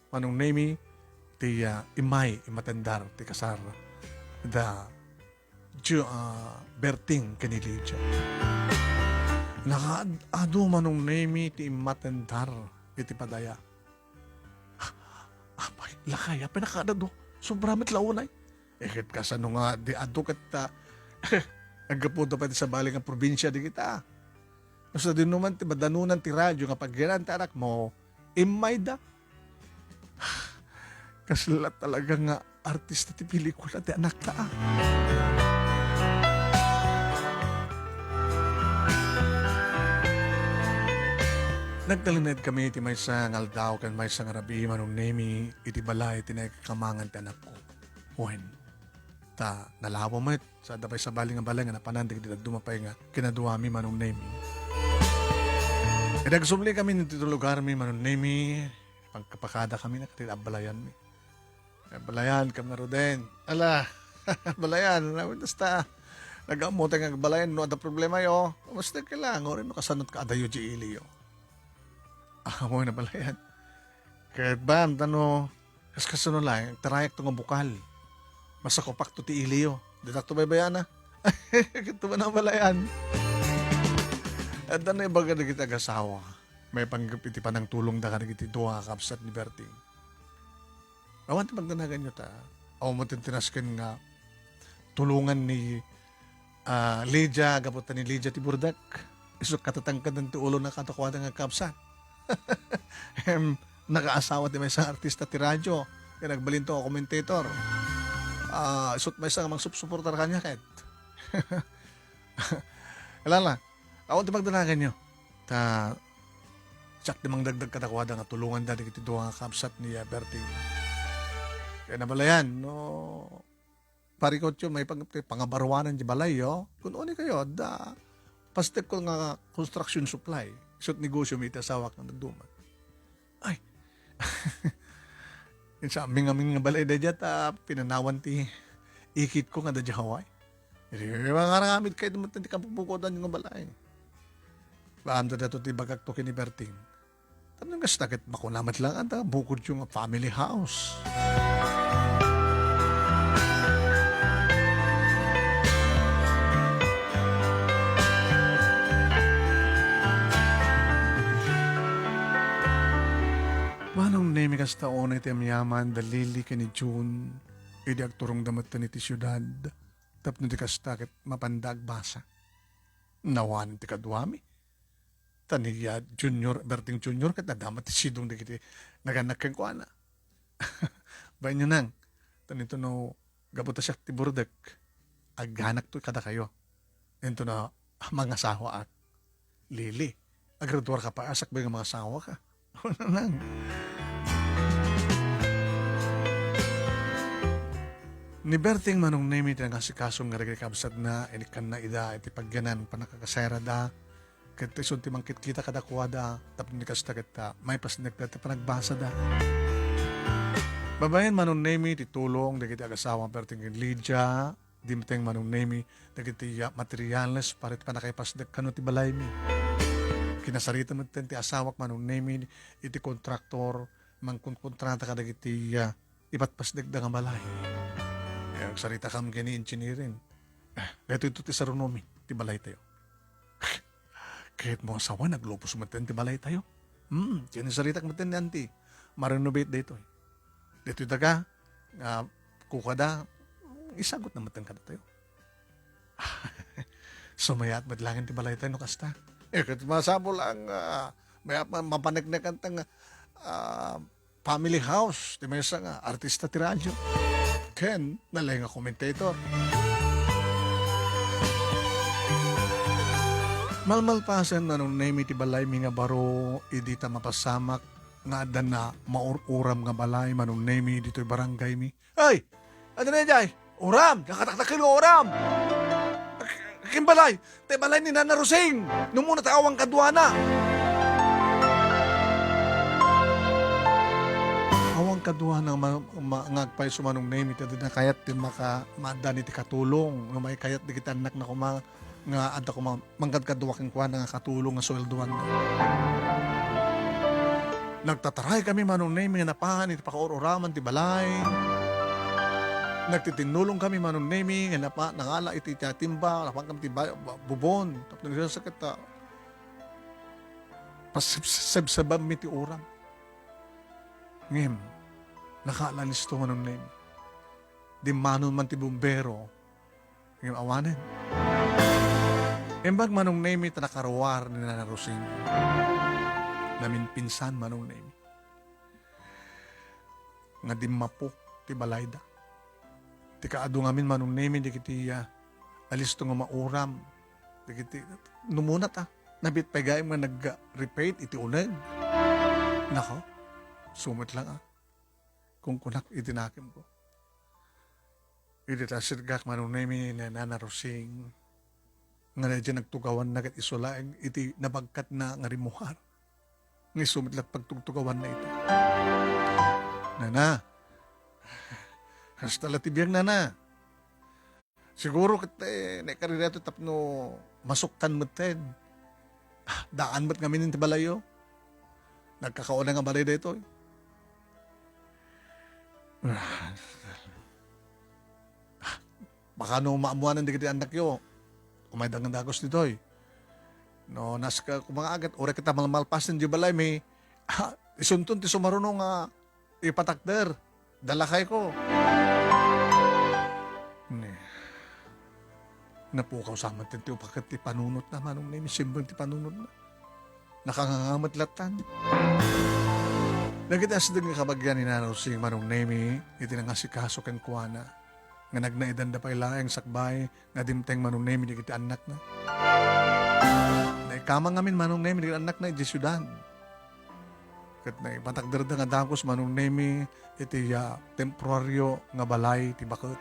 Manong Nemi, ti, ah, immay, immatendar, ti kasar, da, Ju-, ah, Berting, ken ni Lydia. Nakaad-adu, Manong Nemi, ti immatendar, iti padaya. Apay, lakay, apay nakadado. Sobra met la unay. Eh, ket kasano nga di adu ket, ah, aggapu da pay ti sabali nga probinsia di kita. Basta di naman ti madanunan ti radyo nga pagyanan ti anak mo, immay da. Kasla talaga nga artista ti pelikula ti anakta, ah. Nagtalinaed kami iti maysa nga aldaw ken maysa nga rabii, Manong Nemi, iti balay ti naikakamangan ti anakko. Wen, ta nalawa met, sa adda pay sabali nga balay nga napanan dagiti dadduma pay nga kinaduami, Manong Nemi. Idi agsubli kami iti lugarmi, Manong Nemi, pagkapakada kami na kadagiti abalayanmi. Abalayan kam ngaruden. Ala, abalayan, namin basta. Nagammotay nga agbalayan no adda problemayo. Basta kailangan, no kasano't kaadayo diay iliyo. Amoy nabalayan. Ket ba, amta no, kas-, kasano laeng, tarayak to nga bukal. Masakupakto ti iliyo. Ditak to baybayana. Ket to ba nabalayan? Adda naibaga dagiti agasawa. Maipanggep iti panangtulongda kadagiti dua nga kabsat ni Berting. Awan ti pagdanaganyo ta. Awan mo tintinasken nga tulongan ni, ah, Lydia, gapu ta ni Lydia ti burdek. Isu katatangkadan ti ulona kadakuada nga kabsat. Em, nakaasawa ti maysa nga artista ti radio, ken agbalinto a commentator. Ah, isu't maysa nga mangsupsuportar kaniak ket. Ala la, awan ti pagdanaganyo. Ta, siak ti mangdagdag kadakuada nga tulonganda dagiti dua nga kabsat ni, ah, Berting. Ket nabalayan, no, parikutyo, maipanggep ti pangabaruanan ti balayyo. Kun unay kayo, adda pastekko nga construction supply. Isu't negosyo mi iti asawak nga nagduman. Ay. Insa amin-amin nga balay daydiay ta pinanawan ti ikitko nga adda diay Hawaii. Iti mangaramid kayo met ti kapupukotan nga balay. Paamda dato ti ibagakto ken ni Berting. Tapno kasta ket makuna met laeng adda bukodyo nga family house. Manong Nemi, kasta unay ti amyaman da Lily ken ni June idi agturongda metten iti siudad tapno di kasta ket mapanda agbasa. Nawanen ti kaduami. Ta ni, ah, Junior, Berting Junior, ket adda met ti sidong dagiti nagannak kenkuana. Bainyo nang, ta nito no, gapu ta siak ti burdek, agganakto kadakayo. Nito no, mangasawaak. Lily, agraduar ka pa, asak ba nga mangasawaka? Nang. Ni Berting Manong Nemi ti nangasikaso nga dagiti kabsatna, inikkanna ida iti pagyanan pannakakasayrada, ket isu ti mangkitkita kadakuada, tapno ni kasta ket, ah, maipasnekda ti panagbasada. Babaen Manong Nemi ti tulong dagiti agasawa Berting ken Lydia, dimteng Manong Nemi dagiti, ah, materials para iti pannakaipasdek kano ti balaymi. Kinasarita metten ti asawak Manong Nemi iti kontraktor, mangkonkontrata kadagiti, ah, ipatpasdekda nga balay. Eh, agsaritakam ken ni engineer-en. Eh, daytoy ti sarunomi ti balaytayo. Ket mo asawa, naglupos metten ti balaytayo. Hmm, ken insaritak metten ni auntie. Ma-renovate daytoy. Daytoy daga, nga kukada, isagut na metten kadatayo. Sumayaat met laeng ti balaytayo no kasta. Eh, ket masapul ang, ah, may, ma-, mapaneknekan ta nga, ah, family house ti maysa nga artista ti radyo ken nalaing a commentator. Malmalpasen, Manong Nemi, ti balaymi nga baro idi ta mapasamak nga adda na maur-uram nga balay, Manong Nemi, ditoy barangaymi. Ay! Adda na jay! Uram! Nakataktakil nga uram! Kin balay! Te balay ni Nana Rosing! Numuna ta awan kaduana! Awan kaduana ma-, ma-, nga agpayso, Manong Nemi, ta adda na kayat ti maka-, maaddaan iti katulong, no maikayat dagiti annakna koma nga adda koma mangkadkadua kenkuana nga katulong nga sueldoanda. Nagtataray kami, Manong Nemi, nga napan iti pakaur-uraman ti balay. Nagtitinnulong kami, Manong Nemi, nga napa-, nangala iti, iti timba, napan kami ti ba-, ba-, bubon. Tapno nagsasakit ta, pasibsibsabanmi ti uram. Ngem, nakaala ni isu, Manong Nemi. Dimmanon man ti bumbero, ngem awanen. Imbag, Manong Nemi, ta nakaruar ni Nana Rosing. Naminpinsan, Manong Nemi, nga dimmapo ti balayda. Ti kaadu ngamin, Manong Nemi, dagiti, ah, alisto nga mauram. Dagiti, numuna ta, nabiit pay gayam nga nag-repaint iti uneg. Nako, sumet lang, ah. Kunkunak iti nakemko. Idi ta sirgak, Manong Nemi, ni Nana Rosing, nga daydiay nagtugawanna ket isu laeng iti nabagkatna nga rimmuar. Nga isu met la pagtugtugawanna ita. Nana, kasta la ti biag, Nana. Siguro ket, eh, naikari daytoy tapno masuktan metten. Ah, daan met ngamin ti balayyo. Nagkakauna nga balay daytoy. Ah, baka no maammoanan dagiti annakyo, umayda nga dagus ditoy. No, naska, koma nga agat, uray kita malmalpasen diay balaymi, ah, isunton ti sumaruno nga ipatakder. Dalakayko. Ni, napukaw sa met ti upaket ti panunotna, Manong Nemi, simbeng ti panunotna. Nakanganga met lattan. Dagiti asideg nga kabagian ni Nanang Rosing, Manong Nemi, iti nangasikaso kenkuana, nga nagnaedanda pay laeng sakbay nga dimteng Manong Nemi dagiti annakna. Naikamang ngamin Manong Nemi dagiti annakna idiay siudad. Ket naipatakderda nga dagus Manong Nemi iti, ah, temporario nga balay ti baket.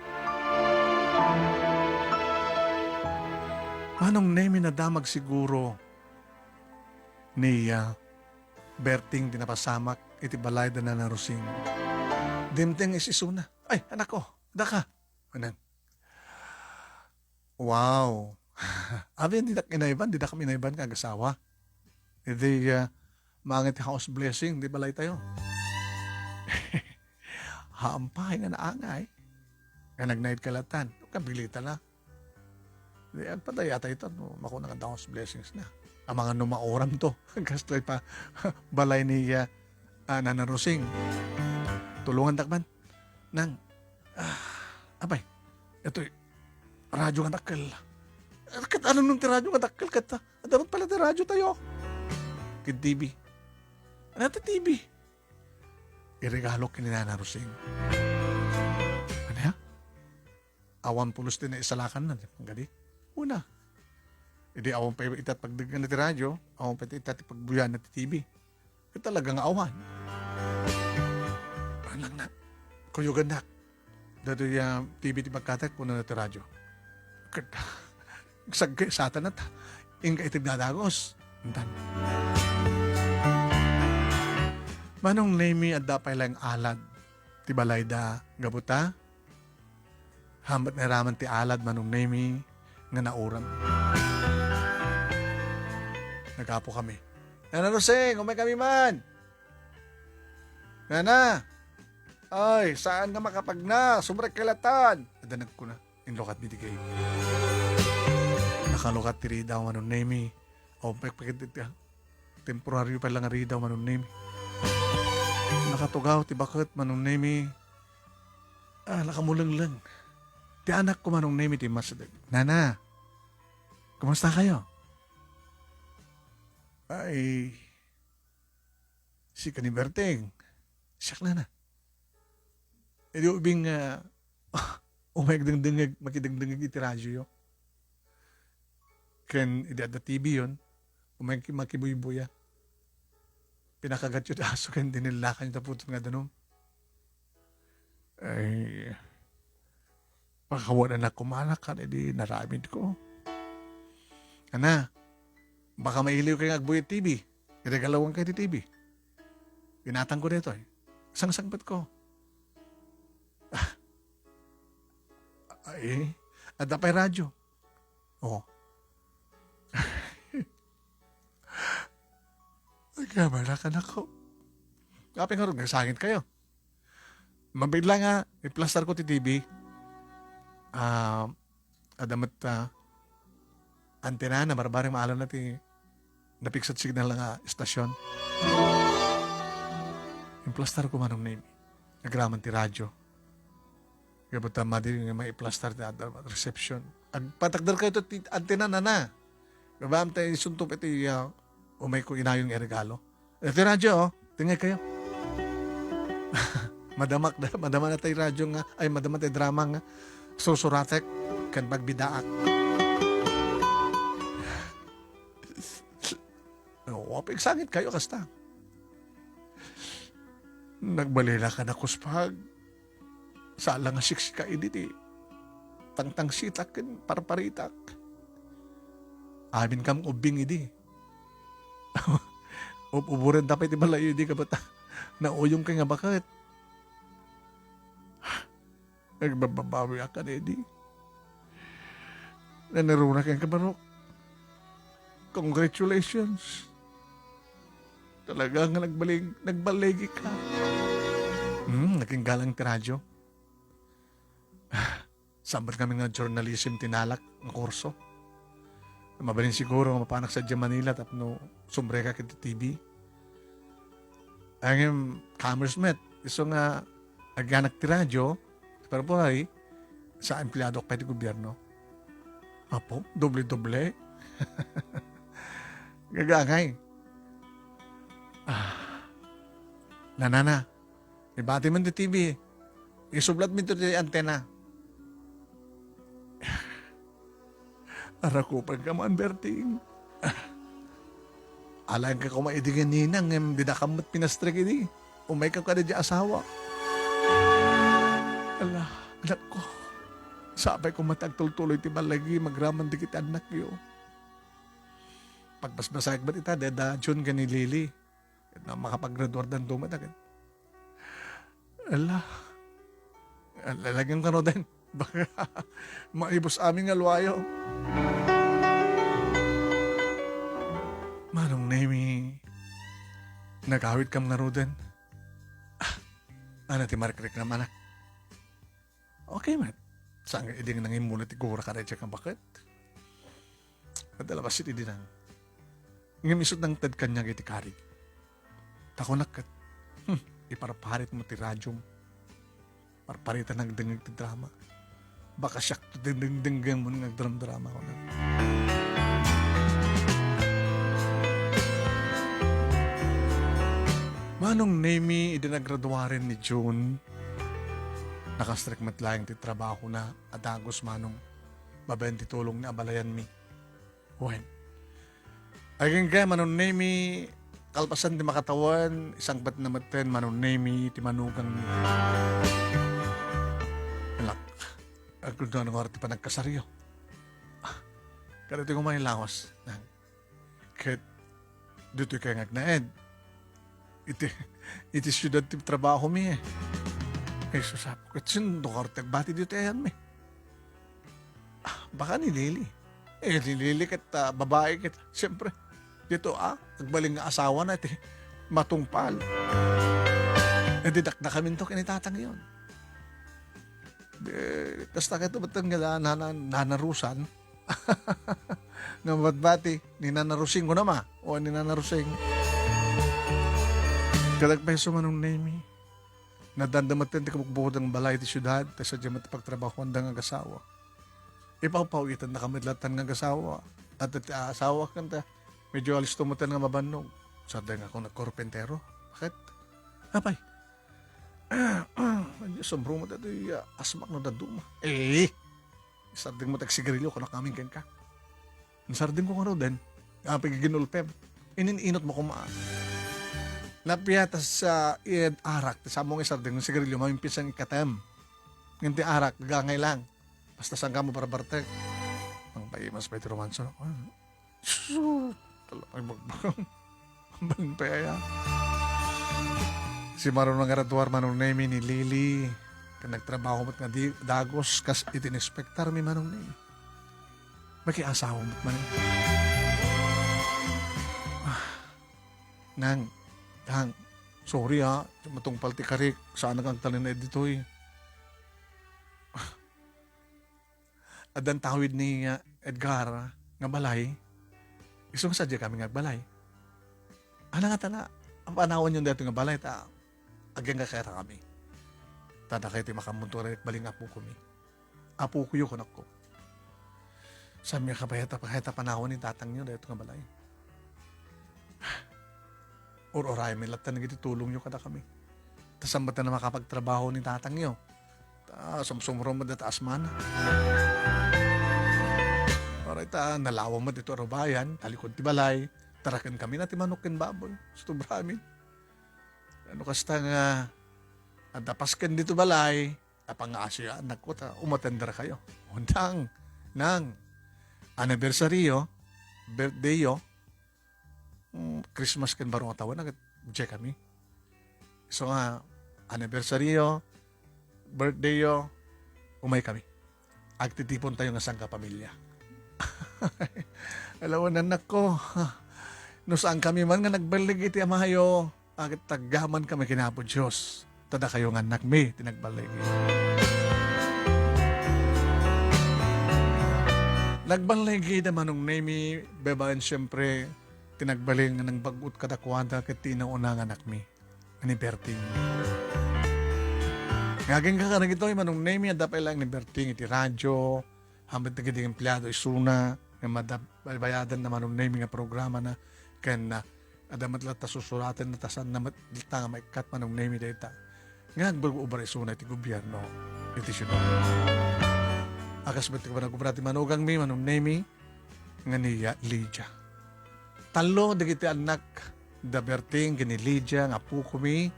Manong Nemi, nadamag siguro ni, ah, Berting ti napasamak iti balay da Nanang Rosing. Dimteng is-isuna. "Ay, anakko, daka." Anan. Wow. Abi, didak inayban, didak inayban nga agasawa. Idi, ah, maangay ti house blessing, di balay tayo. Haam pay nga naangay. Nga nagnaed ka latan. Kabilita na. Di, agpadaya tayo ito, no? Makuna nga house blessings na. Amangan no mauram to. Kastoy pa, balay ni, ah, ah, Nanang Rosing. Tulungan takman. Nang, ah, apay, ito'y radyo nga dakkel. Ket ano nun ti radyo nga dakkel ket, ah, adda met pala ti radyo tayo. Ket T V. Ano ti T V? Iregalo ken ni Nanang Rosing. Ano ya? Awan pulos ti naisalakan na, kadi? Una. Idi awan pay ita ti pagdengngana ti radyo, awan pay ita ti pagbuyaanna ti T V. Ket talaga nga awan. Anak na, kuyogannak. Datoy a T V ti pagkatek, punona ti radyo. Ket, sagkay satan ta. Inka iti dadagus. Intan. Manong Nemi, adda pay laeng alad ti balayda, gapu ta? Hambat nga iraman ti alad, Manong Nemi, nga nauram. Nagapokami. Nana Roseng, umaykami man! Nana! Ay, saan nga makapagna? Sumrek kay latan! Adda nagkuna. Inlukat didi gate. Nakalukat ti ridaw, Manong Nemi. Awan pay pakit iti, ah, temporaryo pay lang nga ridaw, Manong Nemi. Nakatugaw ti baket, Manong Nemi. Ah, nakamulengleng. Ti anakko, Manong Nemi, ti masdek. Nana, kumusta kayo? Ay, sika ni Berting. Siak, Nana. Idi ubing nga, umayag dengdengeg, makidengdengeg iti radyoyo. Ken idi adda T V yon, umayag makibuybuya. Pinakagatyo ti aso ken dinillakanyo ta putot nga danum. Ay, pakawanan a kumanak ken idi naramidko. Ana, baka mailiwkayo nga agbuy ti T V. Iregalowankayo ti T V. Ginatangko daytoy. Sangsangpetko. Ah. Ay, adda pay radyo. Oh. Agkamala ka, nako. Apay ngarud nga nagsangitkayo? Mabiit lang nga, iplastarko ti T V. Ah, adda met, ah, antena, nabarbareng maalana ti napiksat signal nga istasyon. Implastarko, Manong Nemi. Agraman ti radyo. Gapu ta madi nga maiplastar ti adda reception. Agpatakderkayo ti antena, Nana. Gabaam ta isunto iti, ah, umayko inayon nga regalo. Iti radyo, oh. Tingay kayo. Madamak da, madama na tay radyo nga, ay, madama tay drama nga sursuratek ken pagbidaak. Oo, apigsangit kayo kasta. Nagbalina ka na kuspag. Saan lang nga siksika idi ti tangtangsitak ken parparitak. Amin kam ubbing idi. Ub-, uburen da pay ti balayo idi, kabata. Nauyong kay nga baket. Nagbababawi a ka idi. Naniruna kenka, Barok. Congratulations. Talaga nga nagbaling, nagballigi ka. Hmm, naging galang ti radyo. Saan met ngamin nga journalism ti nalak nga kurso? Mabalin siguro nga mapanak sadiay Manila tapno sumrek iti T V. Ngem commerce met, isu nga agyanak ti radyo, ti parburae, sa empleadok pay ti gobierno. Apo, doble-doble. Gagangay. Ah. Nanana, ibati man ti T V. Isublatmi ti antena. Arakupanka man, Berting. Alaenka koma idi nga ninang, ngem dinakam met pinastrek idi. Umayka kada diay asawa. Ala, anakko. Sapay koma ti agtultuloy ti balligi agraman dagiti annakyo. Pagbasbasaek met ita, dayta June ken ni Lily. Ket no makapagraduardan duma, ta ket, ala, ala, lagim kano den. Baka maibus amin nga luayo. Manong Nemi, nagawid kam ngaruden? Ah, ano ti marikriknam, anak? Okay met. Saan nga idi nga nangimmula ti gura kadaydiay nga baket? Adda labasit idi nang. Ngem isut' nangted kaniak iti karig. Ta kunak ket, "Hmm, iparparitmo ti radiom. Parparitan nga agdengngeg ti drama. Baka siak ti dengdenggenmo nga agdramdrama," kunak. Manong Nemi, idi nagraduaren ni June, nakastrek met laeng ti trabahona a dagus, Manong, babaen ti tulong ni abalayanmi. Wen. Agingga, Manong Nemi, kalpasan ti makatawen, isangpetna metten, Manong Nemi, ti manugangmi. Anak, agkudno nga ti panagkasaryo. Ah, kadatoy koma nga lawas, nang. Ket ditoy kay nga agnaed. Iti, iti siudad ti trabahomi, eh. Ay, sus, apo, ket sino nga ti agbati ditoy ayanmi? Ah, baka ni Lily. Eh, ni Lily ket, ah, babae ket, siyempre, dito, ah, agbalin nga asawana iti matungpal. Eh, di dakdakaminto ken ni Tatangyon. Di, kasta ket met nga na-, na-, na-, nanarusan. Nga batbati, ni Nana Rosing ko nama, o ni Nana Rosing. Kadagpayso, Manong Nemi. Nadanda met ti kabukbukodan nga balay ti siudad, ta sadiay met ti pagtrabahoanda nga agasawa. Ipawpaw-itenda kami latta nga agasawa. At ti asawa kanta, medyo alisto met nga mabannog. Sardengko nga nagkarpentero. Bakit? Apay? Ay, sumrumot ito, ya, asmak no daduma. Eh, sardengmo ti agsigarilyo, kunak amin kenka. Sardengko ngaruden, ah, pagiginulpem. Ininot mo kuma. Napiatas sa iyad arak, ti samo nga sardeng, sigarilyo, mamimpisan ikatem. Ngem ti arak, gagangay lang. Basta saan kamo barbartek. Ang paimas pa iti romansa, no? Sus! Talaga, ay, bagbag. Ang balin pa, aya. Si Maron nga graduar, Manong Nemi, ni Lily. Ket nagtrabaho met nga di, dagos, kas iti inekspektarmi, Manong Nemi. Makiasawa met man. Ah, nang, nang, sorry, ha. Matungpal ti karik. Saan nga agtalinaed ditoy? Addan tawid ni, ah, Edgar nga balay, isu nga sadiay kami nga agbalay. Ana nga tana, panawanyon daytoy nga balay, ta agingga kami. Ta dakay ti makamunto ket agbalin nga apokomi. Apokoyo, kunakko. Saan nga kapayata, kapayata panawan ni tatangyo daytoy nga balay. Ur-uraymi latta dagiti tulongyo kadakami. Ta saan met a makapagtrabaho ni tatangyo. Ta sumsumrom met dita asman. Para ita, nalawa met dito arubayan, talikod ti balay, taraken kami na ti manok ken baboy. Sutubrami. Ano kasta nga, adda pasken dito balay, apang nga asya, nagkuta, umatender kayo. Undang, nang, anniversary yo, birthday yo, mm, Christmas ken baro nga tawen, agat, je kami. So nga, anniversary yo, birthday yo, umay kami. Agtitipon tayo nga sangka pamilya. Alawan, annakko. No saankami man nga nagballig iti amayo, aket taggaman kami ken Apo Dios. Ta dakayo nga annakmi ti nagballig. Nagballig da Manong Nemi, babaen siempre, ti nagbalin nga nangbag-ot kadakuada ket ti inauna nga annakmi, ni Berting. Nga agingga kadagitoy, Manong Nemi, adda pay laeng ni Berting iti radyo, amin dagiti empleado isuna, nga madab-, baybayadanna Manong Nemi nga programana, ken, ah, adda met latta susuratenna, ta saanna met latta nga maikkat Manong Nemi dayta. Nga agbabaubra isuna iti gobierno iti siudad. A kas met ti panagubra ti manugangmi, Manong Nemi, nga ni Lydia. Tallo dagiti annak da Berting ken ni Lydia nga appokomi,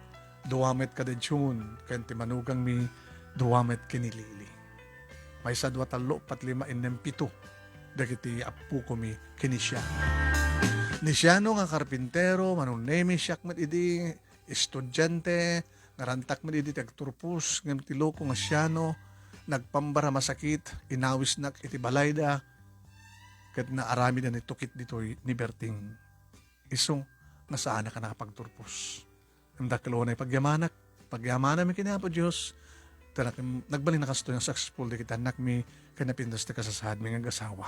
dua met kada June, ken ti manugangmi, dua met ken ni Lily. Maysa, dua, tallo, uppat, lima, innem, pito dagiti appokomi ken ni Siano. Ni Siano nga karpintero, Manong Nemi, siak met idi estudiante, narantak met idi ti agturpos, ngem ti loko nga Siano, nagpambar a masakit, inawisnak iti balayda, ket naaramidda ni tukit ditoy ni Berting. Isu nga saanak a nakapagturpos. Ngem dakkel unay pagyamanak, pagyamanami ken Apo Dios, ta nak-, nagbalin a kastoy nga successful dagiti annakmi ken napintas ti kasasaadmi nga agasawa.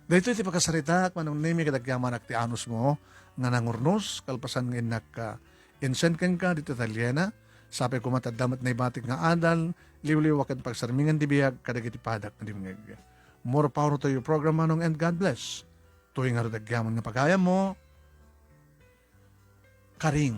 Daytoy ti pakasaritaak, Manong Nemi, ket agyamanak ti anusmo nga nangurnos, kalpasan nga innak, ah, insend kenka ditoy Italiana. Sapay koma ta adda met naibatik nga adal, liwliwa ken pagsarmingan ti biag kadagiti padak nga dimngeg. More power to your program, Manong, and God bless. Toy ngarud agyaman nga pagayammo, Karing.